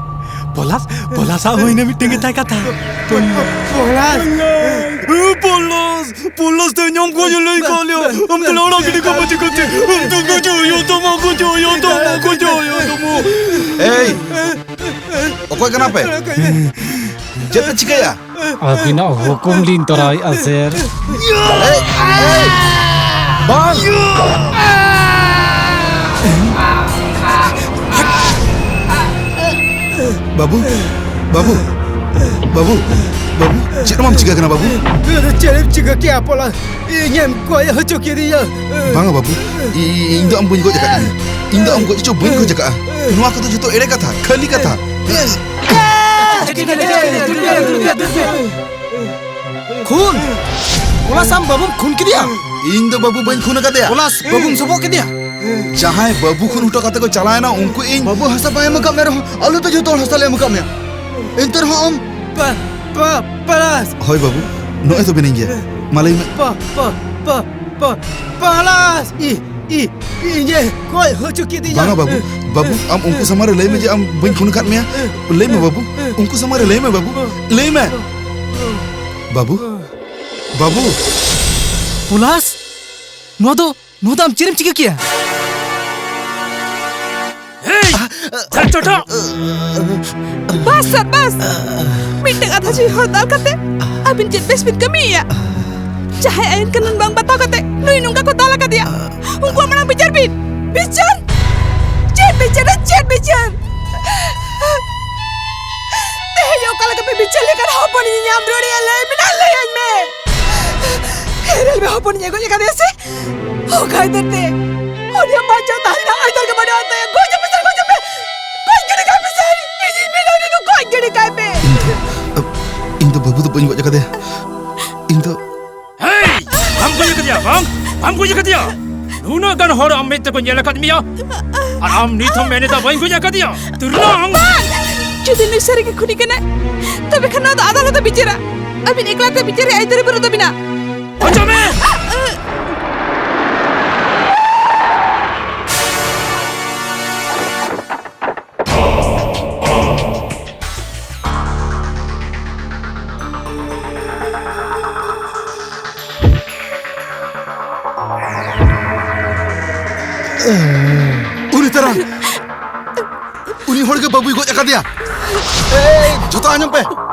ᱯᱚᱞᱟᱥ, ᱯᱚᱞᱟᱥᱟᱜ ᱦᱩᱭᱱᱟ ᱢᱤᱫᱴᱟᱝ ᱜᱮᱛᱟᱭ ᱠᱟᱛᱷᱟ᱾ ᱯᱚᱞᱟᱥ᱾ ᱯᱚᱞᱟᱥ, ᱯᱚᱞᱟᱥ ᱛᱮ ᱧᱟᱢ ᱠᱚ ᱞᱟᱹᱭ ᱠᱟᱜ ᱞᱮᱭᱟ᱾ ᱟᱢ ᱫᱚ ᱞᱟᱲᱟ ᱜᱤᱰᱤ ᱠᱟᱢᱟ ᱪᱤᱠᱟᱹᱛᱮ? ᱟᱢ ᱫᱚ ᱜᱩᱡᱩᱜ ᱦᱩᱭᱩᱜ ᱛᱟᱢᱟ, ᱜᱩᱡᱩᱜ ᱦᱩᱭᱩᱜ ᱛᱟᱢᱟ, ᱜᱩᱡᱩᱜ ᱦᱩᱭᱩᱜ ᱛᱟᱢᱟ᱾ ᱮᱭ, ᱚᱠᱚᱭ ᱠᱟᱱᱟ ᱯᱮ? ᱪᱮᱫ ᱯᱮ ᱪᱤᱠᱟᱹᱭᱟ? ᱟᱹᱵᱤᱱᱟᱜ ᱦᱩᱠᱩᱢ ᱞᱤᱧ ᱛᱚᱨᱟᱣᱮᱫᱼᱟ, ᱥᱮᱨ᱾ ᱮᱭ, ᱮᱭ, ᱵᱟᱝ! ᱵᱟᱹᱵᱩ, ᱵᱟᱹᱵᱩ, ᱵᱟᱹᱵᱩ, ᱵᱟᱹᱵᱩ, ᱪᱮᱫ ᱮᱢ ᱪᱤᱠᱟᱹ ᱠᱟᱱᱟ ᱵᱟᱹᱵᱩ? ᱪᱮᱫ ᱮᱢ ᱪᱤᱠᱟᱹ ᱠᱮᱭᱟ ᱯᱚᱞᱟᱥ? ᱤᱧᱮᱢ ᱜᱚᱡ ᱦᱚᱪᱚ ᱠᱤᱫᱤᱧᱟ᱾ ᱵᱟᱝᱟ ᱵᱟᱹᱵᱩ, ᱤ-, ᱤ-, ᱤᱧ ᱫᱚ ᱟᱢ ᱵᱟᱹᱧ ᱜᱚᱡ ᱟᱠᱟᱫ ᱢᱮᱭᱟ᱾ ᱤᱧ ᱫᱚ ᱟᱢ ᱜᱚᱡ ᱦᱚᱪᱚ ᱵᱟᱹᱧ ᱠᱷᱚᱡ ᱟᱠᱟᱫᱼᱟ᱾ ᱱᱚᱣᱟ ᱠᱚᱫᱚ ᱡᱚᱛᱚ ᱮᱲᱮ ᱠᱟᱛᱷᱟ, ᱠᱷᱟᱹᱞᱤ ᱠᱟᱛᱷᱟ᱾ ᱠᱷᱩᱱ? ᱯᱚᱞᱟᱥ, ᱟᱢ ᱵᱟᱹᱵᱩᱢ ᱠᱷᱩᱱ ᱠᱮᱫᱮᱭᱟ? ᱤᱧ ᱫᱚ ᱵᱟᱹᱵᱩ ᱵᱟᱹᱧ ᱠᱷᱩᱱ ᱟᱠᱟᱫᱮᱭᱟ᱾ ᱯᱚᱞᱟᱥ, ᱵᱟᱹᱵᱩᱢ ᱥᱚᱵᱚᱜ ᱠᱮᱫᱮᱭᱟ? ᱡᱟᱦᱟᱸᱭ ᱵᱟᱹᱵᱩ ᱠᱷᱩᱱ ᱦᱚᱴᱚ ᱠᱟᱛᱮ ᱠᱚ ᱪᱟᱞᱟᱣ ᱮᱱᱟ, ᱩᱱᱠᱩ ᱤᱧ ᱵᱟᱹᱵᱩ ᱦᱟᱥᱟ ᱵᱟᱭ ᱮᱢ ᱟᱠᱟᱫ ᱢᱮ ᱨᱮᱦᱚᱸ, ᱟᱞᱚᱯᱮ ᱡᱷᱚᱛᱚ ᱦᱚᱲ ᱦᱟᱥᱟ ᱞᱮ ᱮᱢ ᱟᱠᱟᱫ ᱢᱮᱭᱟ᱾ ᱮᱱᱛᱮ ᱨᱮᱦᱚᱸ ᱟᱢ ᱯᱟ-, ᱯᱟ-, ᱯᱚᱞᱟᱥ᱾ ᱦᱳᱭ ᱵᱟᱹᱵᱩ, ᱱᱚᱜᱼᱚᱭ ᱛᱚ ᱢᱮᱱᱟᱹᱧ ᱜᱮᱭᱟ᱾ ᱢᱟ ᱞᱟᱹᱭ ᱢᱮ᱾ ᱯᱟ-, ᱯᱟ-, ᱯᱟ-, ᱯᱟ-, ᱯᱚᱞᱟᱥ᱾ ᱤ-, ᱤ-, ᱤᱧᱮ ᱜᱚᱡ ᱦᱚᱪᱚ ᱠᱤᱫᱤᱧᱟ᱾ ᱵᱟᱝᱟ ᱵᱟᱹᱵᱩ, ᱵᱟᱹᱵᱩ, ᱟᱢ ᱩᱱᱠᱩ ᱥᱟᱢᱟᱝ ᱨᱮ ᱞᱟᱹᱭ ᱢᱮ ᱡᱮ ᱟᱢ ᱵᱟᱹᱧ ᱠᱷᱩᱱ ᱟᱠᱟᱫ ᱢᱮᱭᱟ᱾ ᱞᱟᱹᱭ ᱢᱮ ᱵᱟᱹᱵᱩ, ᱩᱱᱠᱩ ᱥᱟᱢᱟᱝ ᱨᱮ ᱞᱟᱹᱭ ᱢᱮ ᱵᱟᱹᱵᱩ, ᱞᱟᱹᱭ ᱢᱮ᱾ ᱵᱟᱹᱵᱩ, ᱵᱟᱹᱵᱩ᱾ ᱯᱚᱞᱟᱥ, ᱱᱚᱣᱟ ᱫᱚ, ᱱᱚᱣᱟ ᱫᱚ ᱟᱢ ᱪᱮᱫ ᱮᱢ ᱪᱤᱠᱟᱹ ᱠᱮᱭᱟ? ᱦᱮᱭ! ᱪᱷᱟᱴ ᱪᱷᱚᱴᱚ! ᱵᱟᱥ ᱥᱟᱨ, ᱵᱟᱥ! ᱢᱤᱫᱴᱟᱝ ᱟᱫᱷᱟ ᱡᱤᱣᱤ ᱦᱚᱲ ᱫᱟᱞ ᱠᱟᱛᱮ ᱟᱹᱵᱤᱱ ᱪᱮᱫ ᱵᱮᱥ ᱵᱤᱱ ᱠᱟᱹᱢᱤᱭᱮᱫᱼᱟ? ᱡᱟᱦᱟᱸᱭ ᱟᱹᱭᱤᱱ ᱠᱟᱹᱱᱩᱱ ᱵᱟᱝ ᱵᱟᱛᱟᱣ ᱠᱟᱛᱮ ᱱᱩᱭ ᱱᱚᱝᱠᱟ ᱠᱚ ᱫᱟᱞ ᱟᱠᱟᱫᱮᱭᱟ, ᱩᱱᱠᱩᱣᱟᱜ ᱢᱟᱲᱟᱝ ᱵᱤᱪᱟᱹᱨ ᱵᱤᱱ᱾ ᱵᱤᱪᱟᱹᱨ? ᱪᱮᱫ ᱵᱤᱪᱟᱹᱨ ᱨᱮ ᱪᱮᱫ ᱵᱤᱪᱟᱹᱨ? ᱛᱮᱦᱮᱧ ᱚᱠᱟ ᱞᱮᱠᱟ ᱯᱮ ᱵᱤᱪᱟᱹᱨ ᱞᱮᱠᱷᱟᱱ ᱦᱚᱯᱚᱱᱤᱧ ᱧᱟᱢ ᱨᱩᱣᱟᱹᱲᱮᱭᱟ? ᱞᱟᱹᱭ ᱢᱮ, ᱞᱟᱹᱭᱟᱹᱧ ᱢᱮ᱾ ᱦᱮ, ᱞᱟᱹᱭ ᱢᱮ, ᱦᱚᱯᱚᱱᱤᱧ ᱜᱚᱡ ᱟᱠᱟᱫᱮᱭᱟ ᱥᱮ? ᱦᱚᱠ ᱟᱹᱭᱫᱟᱹᱨ ᱛᱮ ᱩᱱᱤᱭᱟᱜ ᱵᱟᱧᱪᱟᱣ ᱛᱟᱦᱮᱸ ᱨᱮᱱᱟᱜ ᱟᱹᱭᱫᱟᱹᱨ ᱜᱮ ᱵᱟᱹᱱᱩᱜ ᱟᱱ ᱛᱟᱭᱟ᱾ ᱜᱚᱡ ᱟᱯᱮ ᱥᱮ, ᱜᱚᱡ ᱟᱯᱮ᱾ ᱜᱚᱡ ᱜᱤᱰᱤ ᱠᱟᱭ ᱯᱮ ᱥᱮ᱾ ᱤᱧᱤᱧ ᱢᱮᱱᱟ ᱩᱱᱤ ᱫᱚ ᱜᱚᱡ ᱜᱤᱰᱤ ᱠᱟᱭ ᱯᱮ᱾ ᱤᱧ ᱫᱚ ᱵᱟᱹᱵᱩ ᱫᱚ ᱵᱟᱹᱧ ᱜᱚᱡ ᱟᱠᱟᱫᱮᱭᱟ᱾ ᱤᱧ ᱫᱚ ᱦᱮᱭ! ᱵᱟᱢ ᱜᱚᱡ ᱟᱠᱟᱫᱮᱭᱟ, ᱵᱟᱝ? ᱵᱟᱢ ᱜᱚᱡ ᱟᱠᱟᱫᱮᱭᱟ? ᱱᱩᱱᱟᱹᱜ ᱜᱟᱱ ᱦᱚᱲ ᱟᱢ ᱢᱮᱫ ᱛᱮᱠᱚ ᱧᱮᱞ ᱟᱠᱟᱫ ᱢᱮᱭᱟ, ᱟᱨ ᱟᱢ ᱱᱤᱛ ᱦᱚᱸᱢ ᱢᱮᱱᱮᱫᱟ ᱵᱟᱹᱧ ᱜᱚᱡ ᱟᱠᱟᱫᱮᱭᱟ? ᱛᱩᱨᱞᱟᱹᱢ! ᱵᱟᱝ! ᱡᱩᱫᱤ ᱱᱩᱭ ᱥᱟᱹᱨᱤ ᱜᱮ ᱠᱷᱩᱱᱤ ᱠᱟᱱᱟᱭ, ᱛᱚᱵᱮ ᱠᱷᱟᱱ ᱱᱚᱣᱟ ᱫᱚ ᱟᱫᱟᱞᱚᱛ ᱮ ᱵᱤᱪᱟᱹᱨᱟ᱾ ᱟᱹᱵᱤᱱ ᱮᱠᱞᱟ ᱛᱮ ᱵᱤᱪᱟᱹᱨ ᱨᱮᱭᱟᱜ ᱟᱹᱭᱫᱟᱹᱨᱤ ᱵᱟᱹᱱᱩᱜ ᱛᱟᱹᱵᱤᱱᱟ᱾ ᱚᱪᱚᱜ ᱢᱮ! ᱩᱱᱤ ᱦᱚᱲ ᱜᱮ ᱵᱟᱹᱵᱩᱭ ᱜᱚᱡ ᱟᱠᱟᱫᱮᱭᱟ᱾ ᱮᱭ, ᱡᱷᱚᱛᱚ ᱟᱸᱡᱚᱢ ᱯᱮ᱾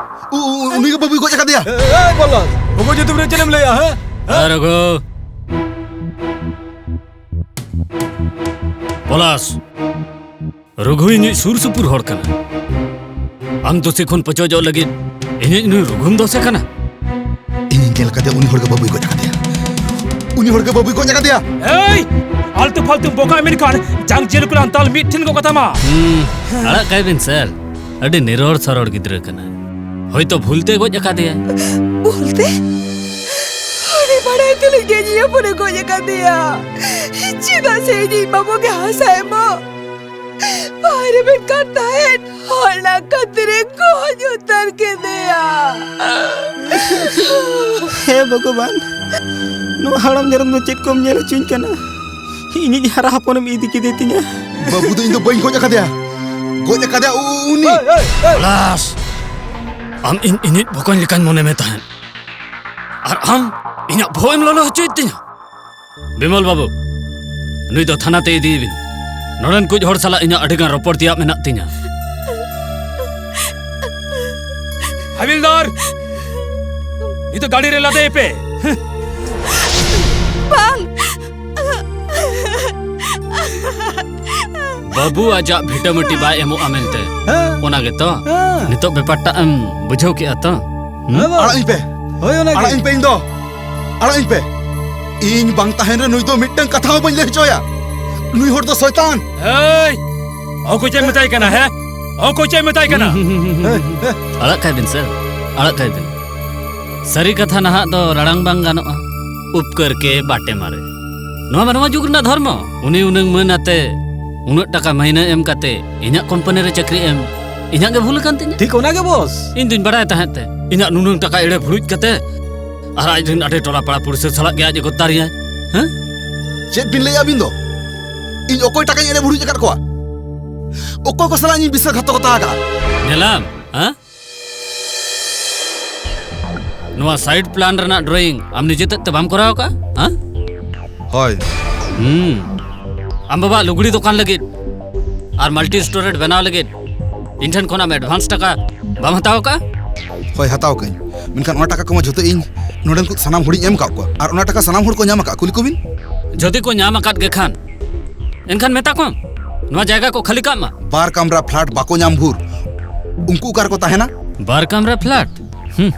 ᱩ-, ᱩ-, ᱩᱱᱤ ᱜᱮ ᱵᱟᱹᱵᱩᱭ ᱜᱚᱡ ᱟᱠᱟᱫᱮᱭᱟ᱾ ᱮᱭ, ᱵᱚᱞᱚᱥ, ᱵᱟᱹᱵᱩ ᱧᱩᱛᱩᱢ ᱨᱮ ᱪᱮᱫ ᱮᱢ ᱞᱟᱹᱭᱟ, ᱦᱮᱸ? ᱦᱮᱸ, ᱨᱚᱜᱷᱩ᱾ ᱯᱚᱞᱟᱥ, ᱨᱚᱜᱷᱩ ᱤᱧᱤᱡ ᱥᱩᱨ ᱥᱩᱯᱩᱨ ᱦᱚᱲ ᱠᱟᱱᱟ᱾ ᱟᱢ ᱫᱚᱥᱮ ᱠᱷᱚᱱ ᱯᱚᱪᱚᱡᱚᱜ ᱞᱟᱹᱜᱤᱫ ᱤᱧᱤᱡ ᱱᱩᱭ ᱨᱚᱜᱷᱩᱢ ᱫᱚᱥᱮ ᱠᱟᱱᱟ? ᱤᱧᱤᱧ ᱧᱮᱞ ᱠᱟᱫᱮᱭᱟ, ᱩᱱᱤ ᱦᱚᱲ ᱜᱮ ᱵᱟᱹᱵᱩᱭ ᱜᱚᱡ ᱟᱠᱟᱫᱮᱭᱟ᱾ ᱩᱱᱤ ᱦᱚᱲ ᱜᱮ ᱵᱟᱹᱵᱩᱭ ᱜᱚᱡ ᱟᱠᱟᱫᱮᱭᱟ᱾ ᱮᱭ! ᱟᱞᱛᱩ ᱯᱷᱟᱞᱛᱩ ᱵᱚᱠᱟ ᱢᱮᱱᱠᱷᱟᱱ ᱡᱟᱝ ᱡᱤᱞ ᱠᱚ ᱞᱟᱱᱛᱟᱞ ᱢᱤᱫ ᱴᱷᱮᱱ ᱜᱚᱜ ᱠᱟᱛᱟᱢᱟ᱾ ᱦᱩᱸ, ᱟᱲᱟᱜ ᱠᱟᱭ ᱵᱤᱱ ᱥᱟᱨ, ᱟᱹᱰᱤ ᱱᱤᱨᱚᱲ ᱥᱚᱨᱚᱲ ᱜᱤᱫᱽᱨᱟᱹ ᱠᱟᱱᱟᱭ᱾ ᱦᱚᱭᱛᱚ ᱵᱷᱩᱞ ᱛᱮ ᱜᱚᱡ ᱟᱠᱟᱫᱮᱭᱟ᱾ ᱵᱷᱩᱞ ᱛᱮ? ᱟᱹᱰᱤ ᱵᱟᱲᱟᱭ ᱛᱩᱞᱩᱡ ᱜᱮ ᱤᱧᱤᱡ ᱦᱚᱯᱚᱱᱮ ᱜᱚᱡ ᱟᱠᱟᱫᱮᱭᱟ᱾ ᱪᱮᱫᱟᱜ ᱥᱮ ᱤᱧᱤᱡ ᱵᱟᱹᱵᱩ ᱜᱮ ᱦᱟᱥᱟ ᱮᱢᱚᱜ ᱵᱟᱦᱨᱮ ᱢᱮᱱ ᱠᱟᱱ ᱛᱟᱦᱮᱸᱫ, ᱦᱚᱲ ᱞᱟᱜ ᱠᱷᱟᱹᱛᱤᱨ ᱮ ᱜᱚᱡ ᱩᱛᱟᱹᱨ ᱠᱮᱫᱮᱭᱟ᱾ ᱦᱮ ᱵᱷᱚᱜᱚᱵᱟᱱ, ᱱᱚᱣᱟ ᱦᱟᱲᱟᱢ ᱢᱮᱨᱚᱢ ᱫᱚ ᱪᱮᱫ ᱠᱚᱢ ᱧᱮᱞ ᱦᱚᱪᱚᱧ ᱠᱟᱱᱟ? ᱤᱧᱤᱡ ᱦᱟᱨᱟ ᱦᱚᱯᱚᱱᱮᱢ ᱤᱫᱤ ᱠᱮᱫᱮ ᱛᱤᱧᱟ᱾ ᱵᱟᱹᱵᱩ ᱫᱚ ᱤᱧ ᱫᱚ ᱵᱟᱹᱧ ᱜᱚᱡ ᱟᱠᱟᱫᱮᱭᱟ᱾ ᱜᱚᱡ ᱟᱠᱟᱫᱮᱭᱟ ᱩ-, ᱩ-, ᱩᱱᱤ᱾ ᱯᱚᱞᱟᱥ, ᱟᱢ ᱤᱧ ᱤᱧᱤᱡ ᱵᱚᱠᱚᱧ ᱞᱮᱠᱟᱧ ᱢᱚᱱᱮ ᱢᱮ ᱛᱟᱦᱮᱸᱫ, ᱟᱨ ᱟᱢ ᱤᱧᱟᱜ ᱵᱚᱦᱚᱜ ᱮᱢ ᱞᱚᱞᱚ ᱦᱚᱪᱚᱭᱮᱫ ᱛᱤᱧᱟ᱾ ᱵᱤᱢᱚᱞ ᱵᱟᱹᱵᱩ, ᱱᱩᱭ ᱫᱚ ᱛᱷᱟᱱᱟ ᱛᱮ ᱤᱫᱤᱭᱮ ᱵᱤᱱ᱾ ᱱᱚᱰᱮᱱ ᱠᱩᱡ ᱦᱚᱲ ᱥᱟᱞᱟᱜ ᱤᱧᱟᱜ ᱟᱹᱰᱤ ᱜᱟᱱ ᱨᱚᱯᱚᱲ ᱛᱮᱭᱟᱜ ᱢᱮᱱᱟᱜ ᱛᱤᱧᱟ᱾ ᱦᱟᱵᱤᱞᱫᱟᱨ, ᱱᱤᱛᱚᱜ ᱜᱟᱹᱰᱤ ᱨᱮ ᱞᱟᱫᱮᱭᱮ ᱯᱮ᱾ ᱵᱟᱝ᱾ ᱵᱟᱹᱵᱩ ᱟᱡᱟᱜ ᱵᱷᱤᱴᱟᱹᱢᱟᱹᱴᱤ ᱵᱟᱭ ᱮᱢᱚᱜᱼᱟ ᱢᱮᱱᱛᱮ᱾ ᱦᱮᱸ᱾ ᱚᱱᱟ ᱜᱮᱛᱚ? ᱦᱮᱸ᱾ ᱱᱤᱛᱚᱜ ᱵᱮᱯᱟᱨᱴᱟᱜ ᱮᱢ ᱵᱩᱡᱷᱟᱹᱣ ᱠᱮᱜᱼᱟ ᱛᱚ? ᱦᱩᱸ? ᱦᱮᱸ ᱵᱟᱹᱵᱩ᱾ ᱟᱲᱟᱜ ᱤᱧ ᱯᱮ᱾ ᱦᱳᱭ, ᱚᱱᱟ ᱜᱮ᱾ ᱟᱲᱟᱜ ᱤᱧ ᱯᱮ ᱤᱧ ᱫᱚ᱾ ᱟᱲᱟᱜ ᱤᱧ ᱯᱮ᱾ ᱤᱧ ᱵᱟᱝ ᱛᱟᱦᱮᱱ ᱨᱮ ᱱᱩᱭ ᱫᱚ ᱢᱤᱫᱴᱟᱝ ᱠᱟᱛᱷᱟ ᱦᱚᱸ ᱵᱟᱹᱧ ᱞᱟᱹᱭ ᱦᱚᱪᱚᱭᱟ᱾ ᱱᱩᱭ ᱦᱚᱲ ᱫᱚ ᱥᱚᱭᱛᱟᱱ᱾ ᱮᱭ! ᱚᱠᱚᱭ ᱪᱮᱫ ᱮᱢ ᱢᱮᱛᱟᱭ ᱠᱟᱱᱟ, ᱦᱮᱸ? ᱚᱠᱚᱭ ᱪᱮᱫ ᱮᱢ ᱢᱮᱛᱟᱭ ᱠᱟᱱᱟ? ᱦᱩᱸ, ᱦᱩᱸ, ᱦᱩᱸ, ᱦᱩᱸ, ᱦᱩᱸ᱾ ᱦᱮᱸ, ᱦᱮᱸ᱾ ᱟᱲᱟᱜ ᱠᱟᱭ ᱵᱤᱱ ᱥᱟᱨ, ᱟᱲᱟᱜ ᱠᱟᱭ ᱵᱤᱱ᱾ ᱥᱟᱹᱨᱤ ᱠᱟᱛᱷᱟ ᱱᱟᱦᱟᱜ ᱫᱚ ᱨᱟᱲᱟᱝ ᱵᱟᱝ ᱜᱟᱱᱚᱜᱼᱟ᱾ ᱩᱯᱠᱟᱹᱨ ᱠᱮ ᱵᱟᱴᱮ ᱢᱟᱨᱮ᱾ ᱱᱚᱣᱟ ᱢᱟ ᱱᱚᱣᱟ ᱡᱩᱜᱽ ᱨᱮᱱᱟᱜ ᱫᱷᱚᱨᱢᱚ᱾ ᱩᱱᱤ ᱩᱱᱟᱹᱝ ᱢᱟᱹᱱ ᱟᱛᱮ ᱩᱱᱟᱹᱜ ᱴᱟᱠᱟ ᱢᱟᱹᱦᱱᱟᱹ ᱮᱢ ᱠᱟᱛᱮ ᱤᱧᱟᱹᱜ ᱠᱳᱢᱯᱟᱱᱤ ᱨᱮ ᱪᱟᱹᱠᱨᱤ ᱮᱢ ᱤᱧᱟᱹᱜ ᱜᱮ ᱵᱷᱩᱞ ᱟᱠᱟᱱ ᱛᱤᱧᱟᱹ᱾ ᱴᱷᱤᱠ ᱚᱱᱟ ᱜᱮ ᱵᱚᱥ᱾ ᱤᱧ ᱫᱩᱧ ᱵᱟᱲᱟᱭ ᱛᱟᱦᱮᱸᱫ ᱛᱮ ᱤᱧᱟᱹᱜ ᱱᱩᱱᱟᱹᱝ ᱴᱟᱠᱟ ᱮᱲᱮ ᱵᱷᱩᱲᱩᱡ ᱠᱟᱛᱮ ᱟᱨ ᱟᱡ ᱨᱮᱱ ᱟᱹᱰᱤ ᱴᱚᱞᱟ ᱯᱟᱲᱟ ᱯᱩᱲᱥᱤ ᱥᱟᱞᱟᱜ ᱜᱮ ᱟᱡ ᱮ ᱜᱚᱫᱫᱟᱨᱤᱭᱟᱭ᱾ ᱦᱮᱸ? ᱪᱮᱫ ᱵᱤᱱ ᱞᱟᱹᱭᱮᱜᱼᱟ ᱟᱹᱵᱤᱱ ᱫᱚ? ᱤᱧ ᱚᱠᱚᱭ ᱴᱟᱠᱟᱧ ᱮᱲᱮ ᱵᱷᱩᱲᱩᱡ ᱟᱠᱟᱫ ᱠᱚᱣᱟ? ᱚᱠᱚᱭ ᱠᱚ ᱥᱟᱞᱟᱜ ᱤᱧ ᱵᱤᱥᱥᱟᱥᱜᱷᱟᱛᱚᱠᱚᱛᱟ ᱟᱠᱟᱫᱼᱟ? ᱧᱮᱞᱟᱢ, ᱦᱮᱸ? ᱱᱚᱣᱟ ᱥᱟᱭᱤᱰ ᱯᱞᱟᱱ ᱨᱮᱱᱟᱜ ᱰᱨᱚᱭᱤᱝ ᱟᱢ ᱱᱤᱡᱮ ᱛᱮᱫ ᱛᱮ ᱵᱟᱢ ᱠᱚᱨᱟᱣ ᱟᱠᱟᱫᱼᱟ? ᱦᱮᱸ? ᱦᱳᱭ᱾ ᱦᱩᱸ᱾ ᱟᱢ ᱵᱟᱵᱟ ᱞᱩᱜᱽᱲᱤ ᱫᱚᱠᱟᱱ ᱞᱟᱹᱜᱤᱫ ᱟᱨ multi storey ᱵᱮᱱᱟᱣ ᱞᱟᱹᱜᱤᱫ ᱤᱧ ᱴᱷᱮᱱ ᱠᱷᱚᱱ ᱟᱢ advance ᱴᱟᱠᱟ ᱵᱟᱢ ᱦᱟᱛᱟᱣ ᱟᱠᱟᱫᱼᱟ? ᱦᱳᱭ, ᱦᱟᱛᱟᱣ ᱟᱠᱟᱫᱟᱹᱧ, ᱢᱮᱱᱠᱷᱟᱱ ᱚᱱᱟ ᱴᱟᱠᱟ ᱠᱚᱢᱟ ᱡᱷᱚᱛᱚ ᱤᱧ ᱱᱚᱰᱮᱱ ᱠᱚ ᱥᱟᱱᱟᱢ ᱦᱚᱲᱤᱧ ᱮᱢ ᱟᱠᱟᱫ ᱠᱚᱣᱟ᱾ ᱟᱨ ᱚᱱᱟ ᱴᱟᱠᱟ ᱥᱟᱱᱟᱢ ᱦᱚᱲ ᱠᱚ ᱧᱟᱢ ᱟᱠᱟᱫ, ᱠᱩᱞᱤ ᱠᱚᱵᱤᱱ᱾ ᱡᱩᱫᱤ ᱠᱚ ᱧᱟᱢ ᱟᱠᱟᱫ ᱜᱮ ᱠᱷᱟᱱ, ᱮᱱᱠᱷᱟᱱ ᱢᱮᱛᱟ ᱠᱚᱢ ᱱᱚᱣᱟ ᱡᱟᱭᱜᱟ ᱠᱚ ᱠᱷᱟᱹᱞᱤ ᱠᱟᱜ ᱢᱟ᱾ ᱵᱟᱨ ᱠᱟᱢᱨᱟ flat ᱵᱟᱠᱚ ᱧᱟᱢ ᱵᱷᱳᱨ ᱩᱱᱠᱩ ᱚᱠᱟ ᱨᱮᱠᱚ ᱛᱟᱦᱮᱱᱟ? ᱵᱟᱨ ᱠᱟᱢᱨᱟ flat? ᱦᱩᱸ᱾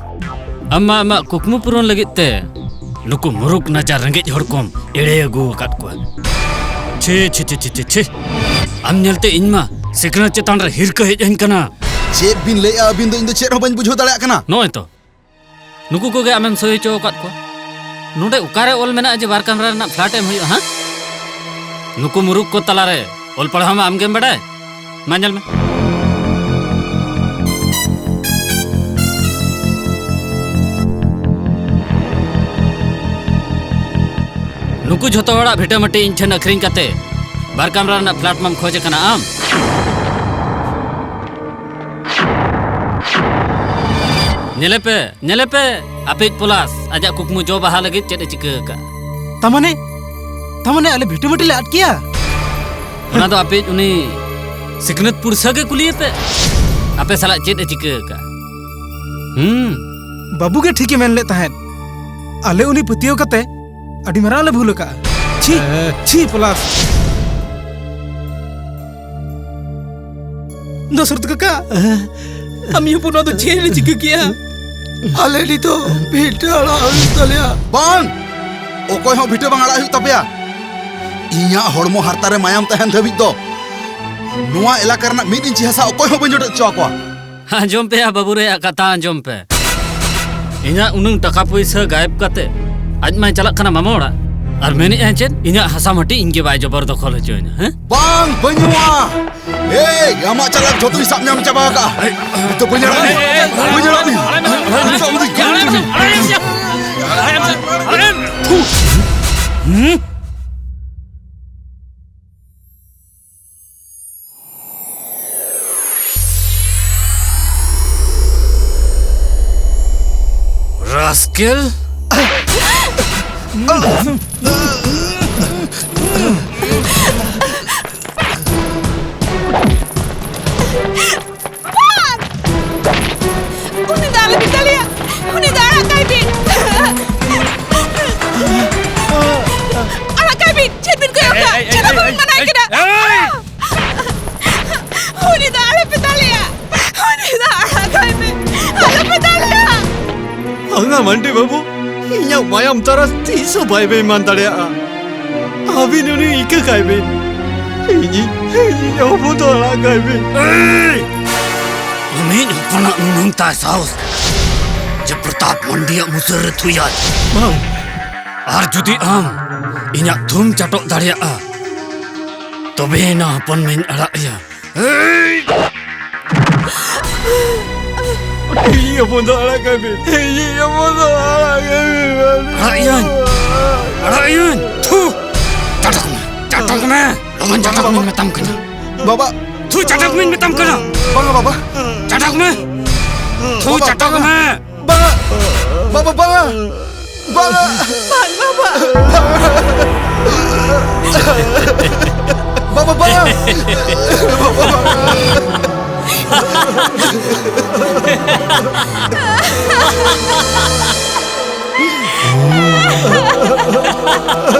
ᱟᱢ ᱢᱟ ᱟᱢᱟᱜ ᱠᱩᱠᱢᱩ ᱯᱩᱨᱚᱱ ᱞᱟᱹᱜᱤᱫ ᱛᱮ ᱱᱩᱠᱩ ᱢᱩᱨᱩᱠ ᱱᱟᱪᱟᱨ ᱨᱮᱸᱜᱮᱡ ᱦᱚᱲ ᱠᱚᱢ ᱮᱲᱮ ᱟᱹᱜᱩ ᱟᱠᱟᱫ ᱠᱚᱣᱟ᱾ ᱪᱷᱤ, ᱪᱷᱤ, ᱪᱷᱤ, ᱪᱷᱤ, ᱪᱷᱤ, ᱪᱷᱤ᱾ ᱟᱢ ᱧᱮᱞᱛᱮ ᱤᱧ ᱢᱟ ᱥᱤᱠᱷᱱᱟᱹᱛ ᱪᱮᱛᱟᱱ ᱨᱮ ᱦᱤᱨᱠᱟᱹ ᱦᱮᱡ ᱟᱹᱧ ᱠᱟᱱᱟ᱾ ᱪᱮᱫ ᱵᱤᱱ ᱞᱟᱹᱭᱮᱜᱼᱟ ᱟᱹᱵᱤᱱ ᱫᱚ? ᱤᱧ ᱫᱚ ᱪᱮᱫ ᱦᱚᱸ ᱵᱟᱹᱧ ᱵᱩᱡᱷᱟᱹᱣ ᱫᱟᱲᱮᱭᱟᱜ ᱠᱟᱱᱟ᱾ ᱱᱚᱜᱼᱚᱭ ᱛᱚ, ᱱᱩᱠᱩ ᱠᱚᱜᱮ ᱟᱢᱮᱢ ᱥᱳᱭ ᱦᱚᱪᱚ ᱟᱠᱟᱫ ᱠᱚᱣᱟ᱾ ᱱᱚᱰᱮ ᱚᱠᱟᱨᱮ ᱚᱞ ᱢᱮᱱᱟᱜᱼᱟ ᱡᱮ ᱵᱟᱨ ᱠᱟᱢᱨᱟ ᱨᱮᱱᱟᱜ flat ᱮᱢ ᱦᱩᱭᱩᱜᱼᱟ, ᱦᱮᱸ? ᱱᱩᱠᱩ ᱢᱩᱨᱩᱠ ᱠᱚ ᱛᱟᱞᱟᱨᱮ ᱚᱞ ᱯᱟᱲᱦᱟᱣ ᱢᱟ ᱟᱢᱜᱮᱢ ᱵᱟᱰᱟᱭ᱾ ᱢᱟ ᱧᱮᱞ ᱢᱮ᱾ ᱱᱩᱠᱩ ᱡᱷᱚᱛᱚ ᱦᱚᱲᱟᱜ ᱵᱷᱤᱴᱟᱹᱢᱟᱹᱴᱤ ᱤᱧ ᱴᱷᱮᱱ ᱟᱹᱠᱷᱨᱤᱧ ᱠᱟᱛᱮ ᱵᱟᱨ ᱠᱟᱢᱨᱟ ᱨᱮᱱᱟᱜ flat ᱢᱟᱢ ᱠᱷᱚᱡ ᱟᱠᱟᱱᱟ ᱟᱢ᱾ ᱧᱮᱞᱮ ᱯᱮ, ᱧᱮᱞᱮ ᱯᱮ, ᱟᱯᱮᱭᱤᱡ ᱯᱚᱞᱟᱥ ᱟᱡᱟᱜ ᱠᱩᱠᱢᱩ ᱡᱚ ᱵᱟᱦᱟ ᱞᱟᱹᱜᱤᱫ ᱪᱮᱫ ᱮ ᱪᱤᱠᱟᱹ ᱟᱠᱟᱫᱼᱟ᱾ ᱛᱟᱢᱟᱱᱮ, ᱛᱟᱢᱟᱱᱮ ᱟᱞᱮ ᱵᱷᱤᱴᱟᱹᱢᱟᱹᱴᱤ ᱞᱮ ᱟᱫ ᱠᱮᱭᱟ? ᱚᱱᱟ ᱫᱚ ᱟᱯᱮᱭᱤᱡ ᱩᱱᱤ ᱥᱤᱠᱷᱱᱟᱹᱛ ᱯᱩᱨᱥᱟᱹ ᱜᱮ ᱠᱩᱞᱤᱭᱮ ᱯᱮ, ᱟᱯᱮ ᱥᱟᱞᱟᱜ ᱪᱮᱫ ᱮ ᱪᱤᱠᱟᱹ ᱟᱠᱟᱫᱼᱟ᱾ ᱦᱩᱸ᱾ ᱵᱟᱹᱵᱩ ᱜᱮ ᱴᱷᱤᱠᱮ ᱢᱮᱱ ᱞᱮᱫ ᱛᱟᱦᱮᱸᱫ, ᱟᱞᱮ ᱩᱱᱤ ᱯᱟᱹᱛᱭᱟᱹᱣ ᱠᱟᱛᱮ ᱟᱹᱰᱤ ᱢᱟᱨᱟᱝ ᱞᱮ ᱵᱷᱩᱞ ᱟᱠᱟᱫᱼᱟ᱾ ᱪᱷᱤ, ᱦᱮᱸ᱾ ᱪᱷᱤ ᱯᱚᱞᱟᱥ᱾ ᱫᱚᱥᱚᱨᱚᱛᱷ ᱠᱟᱠᱟ, ᱟᱢ ᱦᱚᱯᱚᱱ ᱱᱚᱣᱟ ᱫᱚ ᱪᱮᱫ ᱞᱮ ᱪᱤᱠᱟᱹ ᱠᱮᱜᱼᱟ? ᱟᱞᱮ ᱱᱤᱛᱚᱜ ᱵᱷᱤᱴᱟᱹ ᱟᱲᱟᱜ ᱦᱩᱭᱩᱜ ᱛᱟᱞᱮᱭᱟ᱾ ᱵᱟᱝ! ᱚᱠᱚᱭ ᱦᱚᱸ ᱵᱷᱤᱴᱟᱹ ᱵᱟᱝ ᱟᱲᱟᱜ ᱦᱩᱭᱩᱜ ᱛᱟᱯᱮᱭᱟ᱾ ᱤᱧᱟᱜ ᱦᱚᱲᱢᱚ ᱦᱟᱨᱛᱟ ᱨᱮ ᱢᱟᱭᱟᱢ ᱛᱟᱦᱮᱱ ᱫᱷᱟᱹᱵᱤᱡ ᱫᱚ ᱱᱚᱣᱟ ᱮᱞᱟᱠᱟ ᱨᱮᱱᱟᱜ ᱢᱤᱫ ᱤᱧᱪᱤ ᱦᱟᱥᱟ ᱚᱠᱚᱭ ᱦᱚᱸ ᱵᱟᱹᱧ ᱡᱚᱴᱮᱫ ᱦᱚᱪᱚ ᱟᱠᱚᱣᱟ᱾ ᱟᱸᱡᱚᱢ ᱯᱮᱭᱟ ᱵᱟᱹᱵᱩ ᱨᱮᱭᱟᱜ ᱠᱟᱛᱷᱟ, ᱟᱸᱡᱚᱢ ᱯᱮ᱾ ᱤᱧᱟᱜ ᱩᱱᱟᱹᱝ ᱴᱟᱠᱟ ᱯᱩᱭᱥᱟᱹ ᱜᱟᱭᱮᱵ ᱠᱟᱛᱮ ᱟᱡ ᱢᱟᱭ ᱪᱟᱞᱟᱜ ᱠᱟᱱᱟ ᱢᱟᱢᱟ ᱚᱲᱟᱜ᱾ ᱟᱨ ᱢᱮᱱᱮᱫᱼᱟᱭ ᱪᱮᱫ? ᱤᱧᱟᱜ ᱦᱟᱥᱟ ᱢᱟᱹᱴᱤ ᱤᱧ ᱜᱮ ᱵᱟᱭ ᱡᱚᱵᱚᱨ ᱫᱚᱠᱷᱚᱞ ᱦᱚᱪᱚᱧᱟ, ᱦᱮᱸ? ᱵᱟᱝ, ᱵᱟᱹᱧ ᱮᱢᱚᱜᱼᱟ᱾ ᱮᱭ, ᱟᱢᱟᱜ ᱪᱟᱞᱟᱠ ᱡᱷᱚᱛᱚᱧ ᱥᱟᱵ ᱧᱟᱢ ᱪᱟᱵᱟ ᱟᱠᱟᱜᱼᱟ᱾ ᱱᱤᱛᱚᱜ ᱵᱟᱹᱧ ᱟᱲᱟᱜ ᱢᱮᱭᱟ᱾ ᱵᱟᱹᱧ ᱟᱲᱟᱜ ᱢᱮᱭᱟ᱾ ᱱᱤᱛᱚᱜ ᱟᱢ ᱫᱚᱧ ᱜᱚᱡ ᱦᱚᱪᱚ ᱢᱮᱭᱟ᱾ ᱛᱷᱩ᱾ ᱦᱩᱸ? ᱨᱟᱥᱠᱮᱞ! ᱟᱢ ᱟᱱᱰᱤ ᱵᱟᱹᱵᱩ, ᱤᱧᱟᱜ ᱢᱟᱭᱟᱢ ᱛᱟᱨᱟᱥ ᱛᱤᱥ ᱦᱚᱸ ᱵᱟᱭ ᱵᱮᱭᱢᱟᱱ ᱫᱟᱲᱮᱭᱟᱜᱼᱟ᱾ ᱟᱹᱵᱤᱱ ᱩᱱᱤ ᱤᱠᱟᱹ ᱠᱟᱭ ᱵᱤᱱ᱾ ᱤᱧᱤᱡ, ᱤᱧᱤᱡ ᱦᱚᱯᱚᱱ ᱫᱚ ᱟᱲᱟᱜ ᱠᱟᱭ ᱵᱤᱱ᱾ ᱮᱭ! ᱟᱢᱤᱡ ᱦᱚᱯᱚᱱᱟᱜ ᱱᱩᱱᱩᱢ ᱛᱟᱭ ᱥᱟᱦᱚᱥ ᱡᱮ ᱯᱨᱚᱛᱟᱯ ᱢᱟᱱᱰᱤᱭᱟᱜ ᱢᱩᱥᱟᱹᱨ ᱨᱮ ᱛᱷᱩᱭᱟᱭ᱾ ᱵᱟᱝ᱾ ᱟᱨ ᱡᱩᱫᱤ ᱟᱢ ᱤᱧᱟᱜ ᱛᱷᱩᱢ ᱪᱟᱴᱚᱜ ᱫᱟᱲᱮᱭᱟᱜᱼᱟ, ᱛᱚᱵᱮᱭᱮᱱᱟ ᱦᱚᱯᱚᱱ ᱢᱮᱧ ᱟᱲᱟᱜ ᱮᱭᱟ᱾ ᱮᱭ! ᱤᱧᱤᱡ ᱦᱚᱯᱚᱱ ᱫᱚ ᱟᱲᱟᱜ ᱠᱟᱭ ᱵᱤᱱ᱾ ᱤᱧᱤᱡ ᱦᱚᱯᱚᱱ ᱫᱚ ᱟᱲᱟᱜ ᱠᱟᱭ ᱵᱤᱱ᱾ ᱟᱲᱟᱜ ᱤᱭᱟᱹᱧ! ᱟᱲᱟᱜ ᱤᱭᱟᱹᱧ! ᱛᱷᱩ! ᱪᱟᱴᱚᱠ ᱢᱮ! ᱪᱟᱴᱚᱠ ᱢᱮ! ᱞᱚᱜᱚᱱ ᱪᱟᱴᱚᱠ ᱢᱮᱧ ᱢᱮᱛᱟᱢ ᱠᱟᱱᱟ᱾ ᱵᱟᱵᱟ! ᱛᱷᱩ, ᱪᱟᱴᱚᱠ ᱢᱮᱧ ᱢᱮᱛᱟᱢ ᱠᱟᱱᱟ᱾ ᱵᱟᱝᱟ ᱵᱟᱵᱟ᱾ ᱪᱟᱴᱚᱠ ᱢᱮ! ᱛᱷᱩ, ᱵᱟᱵᱟ, ᱪᱟᱴᱚᱠ ᱵᱟᱵᱟ᱾ ᱢᱮ! ᱵᱟᱝᱟ! ᱵᱟᱵᱟ, ᱵᱟᱝᱟ! ᱵᱟᱝᱟ! ᱵᱟᱝ, ᱵᱟᱵᱟ! ᱵᱟᱵᱟ, ᱵᱟᱝᱟ! ᱵᱟᱵᱟ, ᱵᱟᱝᱟ!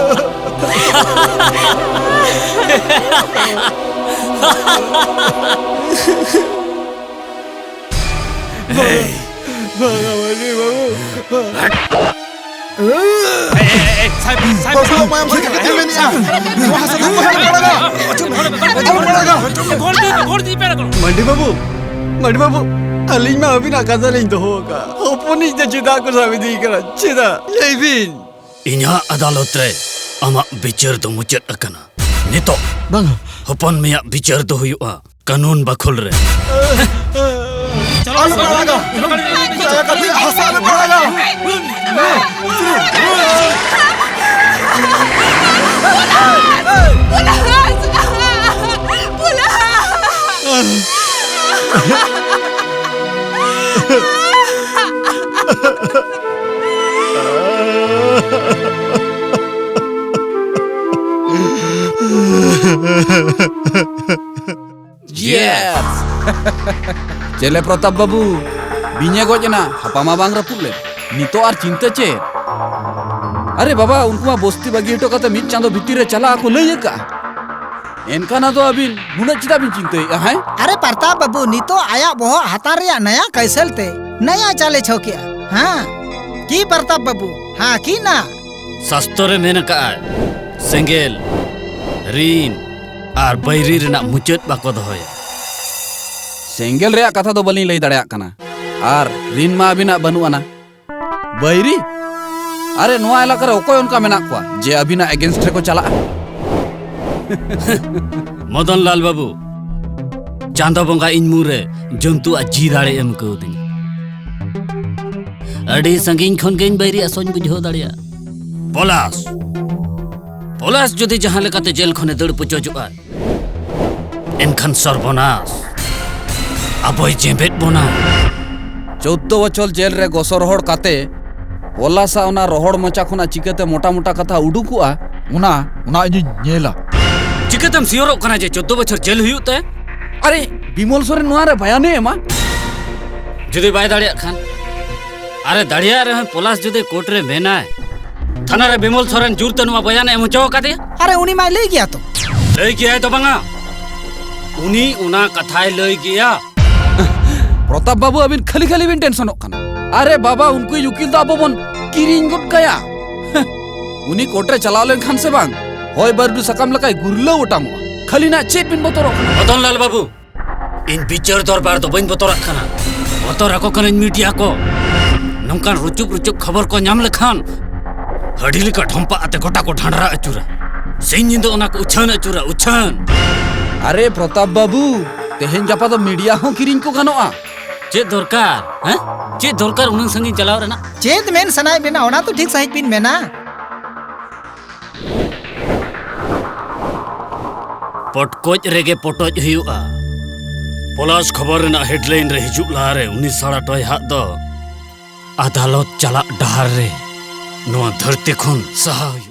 ᱵᱟᱝᱟ, ᱢᱟᱹᱡᱷᱤ ᱵᱟᱹᱵᱩ᱾ ᱮᱭ, ᱮᱭ, ᱮᱭ, ᱥᱟᱦᱮᱵ, ᱥᱟᱦᱮᱵ, ᱵᱟᱹᱵᱩ, ᱥᱟᱦᱮᱵ, ᱢᱟᱭᱟᱢ ᱥᱮᱫ ᱠᱟᱛᱮ ᱢᱮᱱᱮᱜᱼᱟ᱾ ᱱᱚᱣᱟ ᱦᱟᱥᱟ ᱫᱚ ᱚᱠᱚᱭ ᱦᱚᱸ ᱵᱟᱭ ᱟᱲᱟᱜᱟ᱾ ᱚᱠᱚᱭ ᱦᱚᱸ ᱵᱟᱭ ᱟᱲᱟᱜᱟ᱾ ᱜᱚᱲ ᱫᱤ, ᱜᱚᱲ ᱫᱤ, ᱯᱮ ᱟᱲᱟᱜᱟ᱾ ᱢᱟᱹᱱᱰᱤ ᱵᱟᱹᱵᱩ, ᱢᱟᱹᱱᱰᱤ ᱵᱟᱹᱵᱩ, ᱟᱹᱞᱤᱧ ᱢᱟ ᱟᱹᱵᱤᱱᱟᱜ ᱠᱟᱛᱷᱟ ᱞᱤᱧ ᱫᱚᱦᱚ ᱟᱠᱟᱫ᱾ ᱦᱚᱯᱚᱱᱤᱡ ᱫᱚ ᱪᱮᱫᱟᱜ ᱠᱚ ᱥᱟᱵ ᱤᱫᱤᱭᱮ ᱠᱟᱱᱟ? ᱪᱮᱫᱟᱜ? ᱞᱟᱹᱭ ᱵᱤᱱ᱾ ᱤᱧᱟᱜ ᱟᱫᱟᱞᱚᱛ ᱨᱮ ᱟᱢᱟᱜ ᱵᱤᱪᱟᱹᱨ ᱫᱚ ᱢᱩᱪᱟᱹᱫ ᱟᱠᱟᱱᱟ᱾ ᱱᱤᱛᱚᱜ ᱵᱟᱝᱟ᱾ ᱦᱚᱯᱚᱱ ᱢᱮᱭᱟᱜ ᱵᱤᱪᱟᱹᱨ ᱫᱚ ᱦᱩᱭᱩᱜᱼᱟ ᱠᱟᱹᱱᱩᱱ ᱵᱟᱠᱷᱳᱞ ᱨᱮ᱾ ᱟᱞᱚ ᱯᱮ ᱟᱲᱟᱜᱟ᱾ ᱫᱟᱭᱟ ᱠᱟᱛᱮ ᱦᱟᱥᱟ ᱟᱞᱚ ᱯᱮ ᱟᱲᱟᱜᱟ᱾ Yes! ᱪᱮᱞᱮ ᱯᱨᱚᱛᱟᱯ ᱵᱟᱹᱵᱩ, ᱵᱤᱧᱮ ᱜᱚᱡ ᱮᱱᱟ, ᱦᱟᱯᱟ ᱢᱟ ᱵᱟᱝ ᱨᱟᱹᱯᱩᱫ ᱞᱮᱱ᱾ ᱱᱤᱛᱚᱜ ᱟᱨ ᱪᱤᱱᱛᱟᱹ ᱪᱮᱫ? ᱟᱨᱮ ᱵᱟᱵᱟ, ᱩᱱᱠᱩ ᱢᱟ ᱵᱚᱥᱛᱤ ᱵᱟᱹᱜᱤ ᱦᱚᱴᱚ ᱠᱟᱛᱮ ᱢᱤᱫ ᱪᱟᱸᱫᱚ ᱵᱷᱤᱛᱤᱨ ᱨᱮ ᱪᱟᱞᱟᱜ ᱟᱠᱚ ᱞᱟᱹᱭ ᱟᱠᱟᱜᱼᱟ᱾ ᱮᱱᱠᱷᱟᱱ ᱟᱫᱚ ᱟᱹᱵᱤᱱ ᱱᱩᱱᱟᱹᱜ ᱪᱮᱫᱟᱜ ᱵᱤᱱ ᱪᱤᱱᱛᱟᱹᱭᱮᱫᱼᱟ, ᱦᱮᱸ? ᱟᱨᱮ ᱯᱨᱚᱛᱟᱯ ᱵᱟᱹᱵᱩ, ᱱᱤᱛᱚᱜ ᱟᱭᱟᱜ ᱵᱚᱦᱚᱜ ᱦᱟᱛᱟᱱ ᱨᱮᱭᱟᱜ ᱱᱟᱭᱟ ᱠᱟᱭᱥᱮᱞ ᱛᱮ ᱱᱟᱭᱟ ᱪᱟᱞᱮ ᱪᱷᱚᱠᱮᱜᱼᱟ᱾ ᱦᱮᱸ, ᱠᱤ ᱯᱨᱚᱛᱟᱯ ᱵᱟᱹᱵᱩ? ᱦᱟᱸ, ᱠᱤ ᱱᱟ? ᱥᱟᱥᱛᱚ ᱨᱮ ᱢᱮᱱ ᱟᱠᱟᱫᱼᱟᱭ, ᱥᱮᱸᱜᱮᱞ, ᱨᱤᱱ ᱟᱨ ᱵᱟᱹᱭᱨᱤ ᱨᱮᱱᱟᱜ ᱢᱩᱪᱟᱹᱫ ᱵᱟᱠᱚ ᱫᱚᱦᱚᱭᱟ᱾ ᱥᱮᱸᱜᱮᱞ ᱨᱮᱭᱟᱜ ᱠᱟᱛᱷᱟ ᱫᱚ ᱵᱟᱹᱞᱤᱧ ᱞᱟᱹᱭ ᱫᱟᱲᱮᱭᱟᱜ ᱠᱟᱱᱟ, ᱟᱨ ᱨᱤᱱ ᱢᱟ ᱟᱹᱵᱤᱱᱟᱜ ᱵᱟᱹᱱᱩᱜ ᱟᱱᱟ᱾ ᱵᱟᱹᱭᱨᱤ? ᱟᱨᱮ, ᱱᱚᱣᱟ ᱮᱞᱟᱠᱟ ᱨᱮ ᱚᱠᱚᱭ ᱚᱱᱠᱟ ᱢᱮᱱᱟᱜ ᱠᱚᱣᱟ ᱡᱮ ᱟᱹᱵᱤᱱᱟᱜ against ᱨᱮᱠᱚ ᱪᱟᱞᱟᱜᱼᱟ? ᱢᱚᱫᱚᱱ ᱞᱟᱞ ᱵᱟᱹᱵᱩ, ᱪᱟᱸᱫᱚ ᱵᱚᱸᱜᱟ ᱤᱧ ᱢᱩᱨᱮ ᱡᱚᱱᱛᱩᱣᱟᱜ ᱡᱤ ᱫᱟᱲᱮ ᱮᱢ ᱠᱟᱹᱣᱫᱤᱧᱟ᱾ ᱟᱹᱰᱤ ᱥᱟᱺᱜᱤᱧ ᱠᱷᱚᱱ ᱜᱮ ᱤᱧ ᱵᱟᱹᱭᱨᱤ ᱟᱥᱚᱧ ᱵᱩᱡᱷᱟᱹᱣ ᱫᱟᱲᱮᱭᱟᱜᱼᱟ᱾ ᱯᱚᱞᱟᱥ, ᱯᱚᱞᱟᱥ ᱡᱩᱫᱤ ᱡᱟᱦᱟᱸ ᱞᱮᱠᱟᱛᱮ ᱡᱮᱞ ᱠᱷᱚᱱᱮ ᱫᱟᱹᱲ ᱯᱩᱪᱚᱡᱚᱜᱼᱟ, ᱮᱱᱠᱷᱟᱱ ᱥᱚᱨᱵᱚᱱᱟᱥ᱾ ᱟᱵᱚᱭ ᱡᱮᱸᱵᱮᱫ ᱵᱚᱱᱟ᱾ ᱪᱳᱫᱽᱫᱳ ᱵᱚᱪᱷᱚᱨ ᱡᱮᱞ ᱨᱮ ᱜᱚᱥᱚ ᱨᱚᱦᱚᱲ ᱠᱟᱛᱮ ᱯᱚᱞᱟᱥᱟᱜ ᱚᱱᱟ ᱨᱚᱦᱚᱲ ᱢᱚᱪᱟ ᱠᱷᱚᱱᱟᱜ ᱪᱤᱠᱟᱹᱛᱮ ᱢᱚᱴᱟ ᱢᱚᱴᱟ ᱠᱟᱛᱷᱟ ᱩᱰᱩᱠᱚᱜᱼᱟ, ᱚᱱᱟ, ᱚᱱᱟ ᱤᱧᱤᱧ ᱧᱮᱞᱟ᱾ ᱪᱤᱠᱟᱹᱛᱮᱢ ᱥᱤᱭᱳᱨᱚᱜ ᱠᱟᱱᱟ ᱡᱮ ᱪᱳᱫᱽᱫᱳ ᱵᱚᱪᱷᱚᱨ ᱡᱮᱞ ᱦᱩᱭᱩᱜ ᱛᱟᱭᱟ? ᱟᱨᱮ, ᱵᱤᱢᱚᱞ ᱥᱚᱨᱮᱱ ᱱᱚᱣᱟ ᱨᱮ ᱵᱟᱭᱟᱱᱮ ᱮᱢᱟ? ᱡᱩᱫᱤ ᱵᱟᱭ ᱫᱟᱲᱮᱭᱟᱜ ᱠᱷᱟᱱ? ᱟᱨᱮ, ᱫᱟᱲᱮᱭᱟᱜ ᱨᱮᱦᱚᱸ ᱯᱚᱞᱟᱥ ᱡᱩᱫᱤ ᱠᱳᱨᱴ ᱨᱮ ᱢᱮᱱᱟᱭ, ᱛᱷᱟᱱᱟ ᱨᱮ ᱵᱤᱢᱚᱞ ᱥᱚᱨᱮᱱ ᱡᱳᱨ ᱛᱮ ᱱᱚᱣᱟ ᱵᱚᱭᱟᱱᱮ ᱮᱢ ᱦᱚᱪᱚ ᱟᱠᱟᱫᱮᱭᱟ? ᱟᱨᱮ, ᱩᱱᱤ ᱢᱟᱭ ᱞᱟᱹᱭ ᱜᱮᱭᱟ ᱛᱚ᱾ ᱞᱟᱹᱭ ᱜᱮᱭᱟᱭ ᱫᱚ ᱵᱟᱝᱟ, ᱩᱱᱤ ᱚᱱᱟ ᱠᱟᱛᱷᱟᱭ ᱞᱟᱹᱭ ᱜᱮᱭᱟ᱾ ᱯᱨᱚᱛᱟᱯ ᱵᱟᱹᱵᱩ, ᱟᱹᱵᱤᱱ ᱠᱷᱟᱹᱞᱤ ᱠᱷᱟᱹᱞᱤ ᱵᱤᱱ ᱴᱮᱱᱥᱚᱱᱚᱜ ᱠᱟᱱᱟ᱾ ᱟᱨᱮ ᱵᱟᱵᱟ, ᱩᱱᱠᱩᱭᱤᱡ ᱩᱠᱤᱞ ᱫᱚ ᱟᱵᱚ ᱵᱚᱱ ᱠᱤᱨᱤᱧ ᱜᱚᱫ ᱠᱟᱭᱟ᱾ ᱩᱱᱤ ᱠᱳᱨᱴ ᱨᱮ ᱪᱟᱞᱟᱣ ᱞᱮᱱᱠᱷᱟᱱ ᱥᱮ ᱵᱟᱝ, ᱦᱚᱭ ᱵᱟᱹᱨᱰᱩ ᱥᱟᱠᱟᱢ ᱞᱮᱠᱟᱭ ᱜᱩᱨᱞᱟᱹᱣ ᱚᱴᱟᱝᱚᱜᱼᱟ᱾ ᱠᱷᱟᱹᱞᱤ ᱱᱟᱜ ᱪᱮᱫ ᱵᱤᱱ ᱵᱚᱛᱚᱨᱚᱜ ᱠᱟᱱᱟ? ᱢᱚᱫᱚᱱ ᱞᱟᱞ ᱵᱟᱹᱵᱩ, ᱤᱧ ᱵᱤᱪᱟᱹᱨ ᱫᱚᱨᱵᱟᱨ ᱫᱚ ᱵᱟᱹᱧ ᱵᱚᱛᱚᱨᱟᱜ ᱠᱟᱱᱟ, ᱵᱚᱛᱚᱨ ᱟᱠᱚ ᱠᱟᱹᱱᱟᱹᱧ ᱢᱤᱰᱤᱭᱟ ᱠᱚ᱾ ᱱᱚᱝᱠᱟᱱ ᱨᱩᱪᱩᱯ ᱨᱩᱪᱩᱯ ᱠᱷᱚᱵᱚᱨ ᱠᱚ ᱧᱟᱢ ᱞᱮᱠᱷᱟᱱ ᱦᱟᱹᱰᱤ ᱞᱮᱠᱟ ᱰᱷᱚᱢᱯᱟᱜ ᱟᱛᱮ ᱜᱚᱴᱟ ᱠᱚ ᱰᱷᱟᱸᱰᱨᱟ ᱟᱹᱪᱩᱨᱟ᱾ ᱥᱤᱧ ᱧᱤᱫᱟᱹ ᱚᱱᱟ ᱠᱚ ᱩᱪᱷᱟᱹᱱ ᱟᱹᱪᱩᱨᱟ, ᱩᱪᱷᱟᱹᱱ᱾ ᱟᱨᱮ ᱯᱨᱚᱛᱟᱯ ᱵᱟᱹᱵᱩ, ᱛᱮᱦᱮᱧ ᱜᱟᱯᱟ ᱫᱚ ᱢᱤᱰᱤᱭᱟ ᱦᱚᱸ ᱠᱤᱨᱤᱧ ᱠᱚ ᱜᱟᱱᱚᱜᱼᱟ᱾ ᱪᱮᱫ ᱫᱚᱨᱠᱟᱨ, ᱦᱮᱸ? ᱪᱮᱫ ᱫᱚᱨᱠᱟᱨ ᱩᱱᱟᱹᱜ ᱥᱟᱺᱜᱤᱧ ᱪᱟᱞᱟᱣ ᱨᱮᱱᱟᱜ? ᱪᱮᱫ ᱢᱮᱱ ᱥᱟᱱᱟᱭᱮᱫ ᱵᱮᱱᱟ, ᱚᱱᱟ ᱛᱚ ᱴᱷᱤᱠ ᱥᱟᱺᱦᱤᱡ ᱵᱤᱱ ᱢᱮᱱᱟ᱾ ᱯᱚᱴᱠᱚᱡ ᱨᱮᱜᱮ ᱯᱚᱴᱚᱡ ᱦᱩᱭᱩᱜᱼᱟ᱾ ᱯᱚᱞᱟᱥ ᱠᱷᱚᱵᱚᱨ ᱨᱮᱱᱟᱜ ᱦᱮᱰᱞᱟᱭᱤᱱ ᱨᱮ ᱦᱤᱡᱩᱜ ᱞᱟᱦᱟᱨᱮ ᱩᱱᱤ ᱥᱟᱲᱟ ᱴᱚᱭᱦᱟᱜ ᱫᱚ ᱟᱫᱟᱞᱚᱛ ᱪᱟᱞᱟᱜ ᱰᱟᱦᱟᱨ ᱨᱮ ᱱᱚᱣᱟ ᱫᱷᱟᱹᱨᱛᱤ ᱠᱷᱚᱱ ᱥᱟᱦᱟ ᱦᱩᱭᱩᱜᱼᱟ᱾